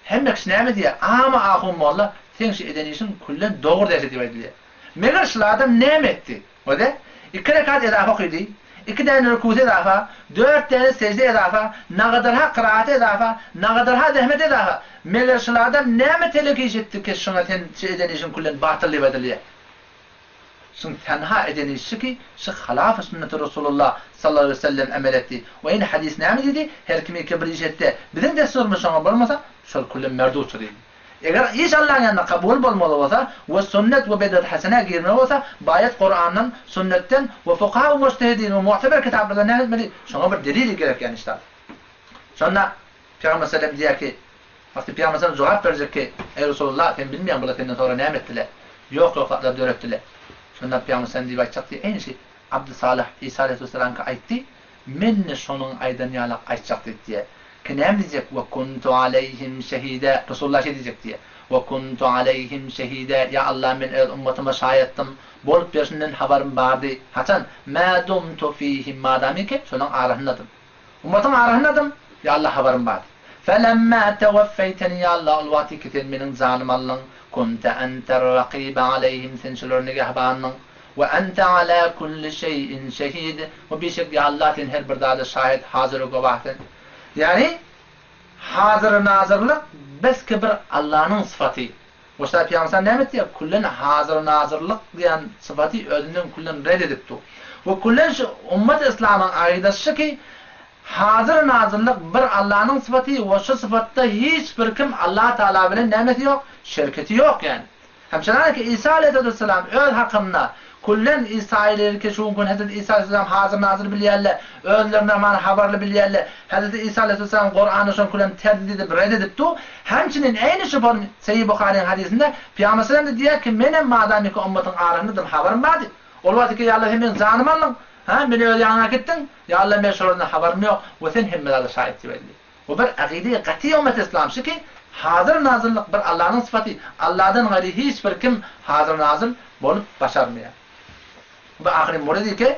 Hemme kişi näme diýýär? Ama ahun molla, seň şu eden işiň küllen dogry dälse diýip aýdylýar. Meger şul adam näme etdi? Göze, iki rekat edafa okydy, iki däne rükusy edafa, dört däne sejde edafa, nagadarha kyraaty edafa, nagadarha zähmeti edafa. Meger şul adam näme telek iş etdi ki, şuňa sen şu eden işiň küllen batyl diýip aýdylýar? Şuň tenha eden işi ki, şu halafy sünneti Resulullah sallallahu aleýhi we sellem emel etdi. We ine hadys näme diýdi? Her kim eke bir iş etse, biziň dessurymyz şoňa bolmasa, şol küllen merdutdyr diýdi. Eger iş Allaň ýanynda kabul bolmaly bolsa we sünnet we bidat hasenä girmeli bolsa, baýat Kurandan, sünnetden we fukaha we mujtehidin we mu'teber kitaplardan näme etmeli? Şoňa bir delili gerek ýani işde. Şonda Pygamber sellem diýýär ki, Wagty Pygamber sallam jogap berjek ki, Eý Resulullah, sen bilmeýäň bular senden soňra näme etdiler? Ýok-ýok zatlar döretdiler. Şonda Pygamber sallam diýip aýtjak diýýär, Eý şi Abdysalyh Isa aleýhissalamka aýtdy, men-de şonuň aýdan ýalak aýtjak diýip diýýär. Ki näme diýjek, We kuntu aleýhim şehide, Resulullah şeý diýjek diýýär, We kuntu aleýhim şehide, Ýa Allah men öz ummatyma şaýatdym, bolup berşinden habarym bardy. Haçan? Mä dumtu fihim, madamyki şolaň arasyndadym. Ummatyň arasyndadym, ýa Allah habarym bardy. Felemmâ tewaffeýteni ýa Allah ol wagty ki sen meniň janymy aldyň, kunte enter-rakybe aleýhim sen şolara nigehbandyň, we ente alâ kulli şeýin şehid we bişek ýa Allah sen her bir zada şahit, hazyr we gowah sen. Ýagny hazyr-nazyrlyk beski bir Allanyň sypaty. Goşda Pygamber näme etýär? Küllen hazyr-nazyrlyk diýen sypaty özünden küllen red edip dur. We küllen şu ummat yslamyň akydasy şu ki, hazyr-nazyrlyk bir Allanyň sypaty we şu sypatda hiç bir kim Allah Tagala bilen nämesi ýok? Şerketi ýok ýani. Hemçenanki Isa aleýhissalam öz hakynda Küllen Isaýylylar ki şu gün Hezreti Isa aleýhissalam hazyr-nazyr bilýärler, özlerine aman habarly bilýärler. Hezreti Isa aleýhissalam Kurany şon küllen terdid edip red edip dur. Hemçinin eýni şu bir Seýi Buharyň hadysynda Pygamber sallam-da diýýär ki menem madamiki ummatyň arasyndadym habarym bardy. Ol wagt ki ýa Allah sen meniň janymy aldyň, ha meni öz ýanyňa äkitdiň, ýa Allah men şolardan habarym ýok we sen hemme zada şaýat diýip aýdylýar. Bu bir akyda-i gaty ummaty yslam şu ki hazyr-nazyrlyk bir Allanyň sypaty, Alladan gaýry hiç bir kim hazyr-nazyr bolup başarmaýar. Bu ahyry murady ki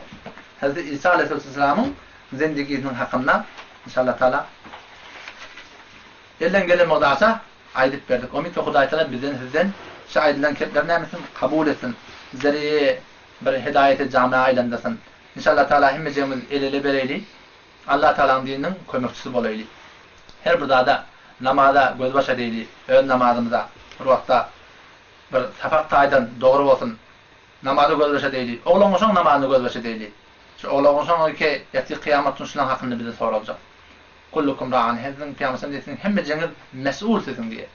Hezreti Isa aleýhissalamyň zendigisiniň hakynda inşallah taala elden gelen mugdarça aýdyp berdik. Umyt we Hudaý taala bizden sizden şu aýdylan kepleri näme etsin kabul etsin. Bizleri bir hidaýete jamy'a aýlandyrsyn. Inşallah taala hemmejigimiz el-ele bereýli. Allah Tagalaň dininiň kömekçisi bolaýly. Her bir zada, namaza gözbaş edeýli, öz namazymyza bir wagtda bir sapak taýdan dogry bolsun. Namaza gözbaş edeýli. Oglan-uşaň namazyna gözbaş edeýli. Şu oglan-uşagyň ki ertir kyýamat gün şulaň hakynda bize soraljak. Kullukum ra'an her siziň Pygamber sallam diýýär siziň hemmejeňiz mes'ul siziň diýýär.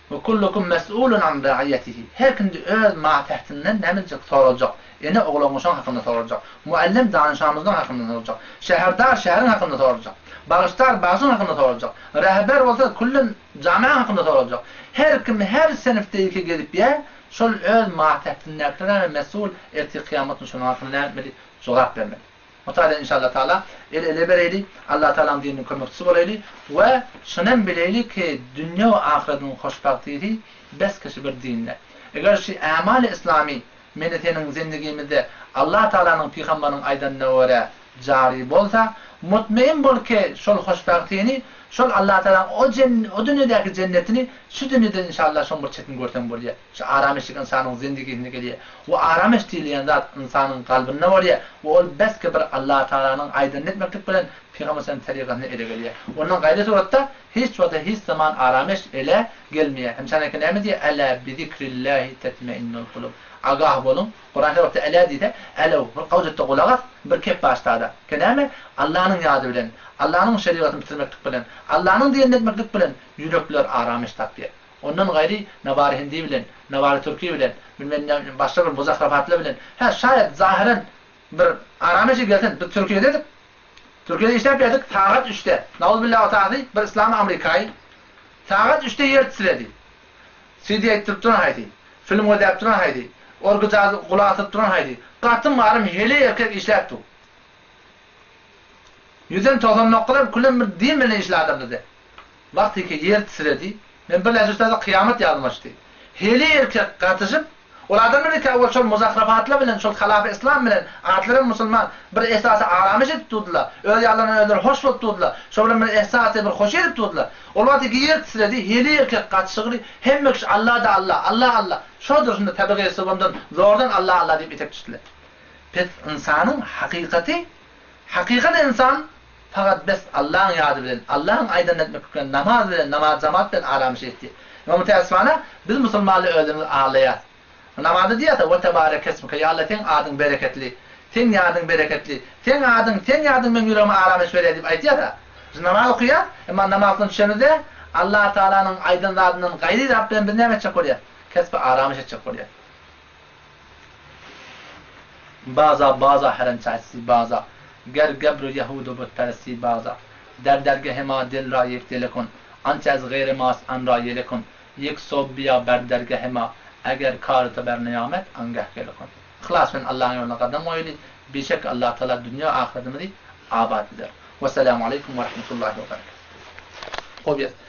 We kullukum mes'ulun an ra'iýetihi her kimdi öz matähtinden näme ediljek soraljak. Ene oglan-uşagyň hakynda soraljak. Muallem danyşamyzyň hakynda soraljak. Şäherdar şäheriň hakynda soraljak. Bagyşdar bagşyň hakynda soraljak. Rehber bolsa küllen jamaň hakynda soraljak. Her kim her senfde gezip ýär, Şol öz matähtindäkilere mesul, ertir kyýamat gün şonuň hakynda näme etmeli? Jogap bermeli. O taýdan inşallah taala el ele bereýli, Allah Taalanyň dininiň kömekçisi bolaýly we şunam bileýli ki dünýe we ahyrediň hoşbagtysy bes kişi bir dinde. Eger şi ämaly yslamy meni seniň zendigimizde Allah Taalanyň pygambarynyň aýdanyna görä jary bolsa, mutmein bol ki şol hoşbagtyny şol Allah Taalanyň o o dünýedäki jennetini şu dünýeden inşallah şoň bir çetini görseň bolýar. Şu arameşlik ynsanyň zendigisinde gelýär. We arameş diýilýän zat ynsanyň kalbynda bolýar we ol beske bir Allah Taalanyň aýdanyny etmeklik bilen Pygamber sallam tarykasyna ele gelýär. Ondan gaýry suratda hiç wagta hiç zaman arameş ele gelmeýär. Hemşaneke näme diýýär? Älä bizikrillahi tetmeinnul kulub. Agah boluň, Kuran her wagtda älä diýse, älew, bir gawjatda gulak as, bir kep başda-da. Ke näme? Allanyň ýady bilen, Allanyň şerigatyny bitirmeklik bilen, Allanyň diýenini etmeklik bilen ýürekler aramyş tapýar. Ondan gaýry nawary hindi bilen, nawary türki bilen, bilmem näme başga bir muzahrafat-lar bilen, hä, şaýat zahyran bir aramyşy gelsin, biz Türkiýededik. Türkiýede işläp ýadyk, sagat üçde, nauzubilla otasy bir yslamy amrikaýy, sagat üçde ýer titredi. CD aýtdyryp duran haýsy? Film gözläp duran haýsy? Orgy-jaz gulak asyp duran haýsy? Gatym-garym heleý erkek işläp dur. Ýüzden 99-am külem bir din bilen işli adamdydy. Wagtyky ýer titredi. Men birnäçe üstade kyýamat ýadyma düşdi. Heleý erkek gatyşyp, Ol adamlar ilki owal şol muzahrapatlar bilen, şol halafy yslam bilen, atlaram musulman, bir esasy aramyş edip durdylar. Öz ýanlaryndan özleri hoş bolup durdylar. Şo bilen bir esasy bir hoşy edip durdylar. Ol wagt iki ýer titredi, heli erkek gatyşygly, hemme kişi Alla-da Alla, Alla Alla. Şo durşunda tebigy subamdan zordan Alla Alla diýip etek düşdüler. Pes ynsanyň hakykaty, hakykat ynsan fakat bes Allaň ýady bilen, Allaň aýdanyny etmeklik bilen, namaz bilen, namaz jamaat bilen aramyş etdi. Emma mütäessifana biz musulmanlar özümizi aldaýas. Namazda diýýäs-ä, We tebarekesmike, Ýa Alla seň adyň bereketli, seň ýadyň bereketli, seň adyň, seň ýadyň meň ýüregime aramyş berýär diýip aýdýas-a. Biz namaz okaýas, emma namazdan düşemizde Allah Tagalanyň aýdan zadyndan gaýry zat bilen biz näme etjek bolýas? Kesbi aramyş etjek bolýas. Baza baza herençäsi baza Ger gebr ýehud u butperesti baza Der dergehe ma dil ra ýek dele kun Ançe ez geýre mas an ra ýele kun Ýek sob biýa ber dergehe ma Eger kary to ber neýamet angeh gele kun Yhlas bilen Allahyň ýoluna gadam goýaly bişek Allah Tagala dünýe we ahyretimizi abat eder. Wessalamu aleýkum we rahmetullahi we berekatuh.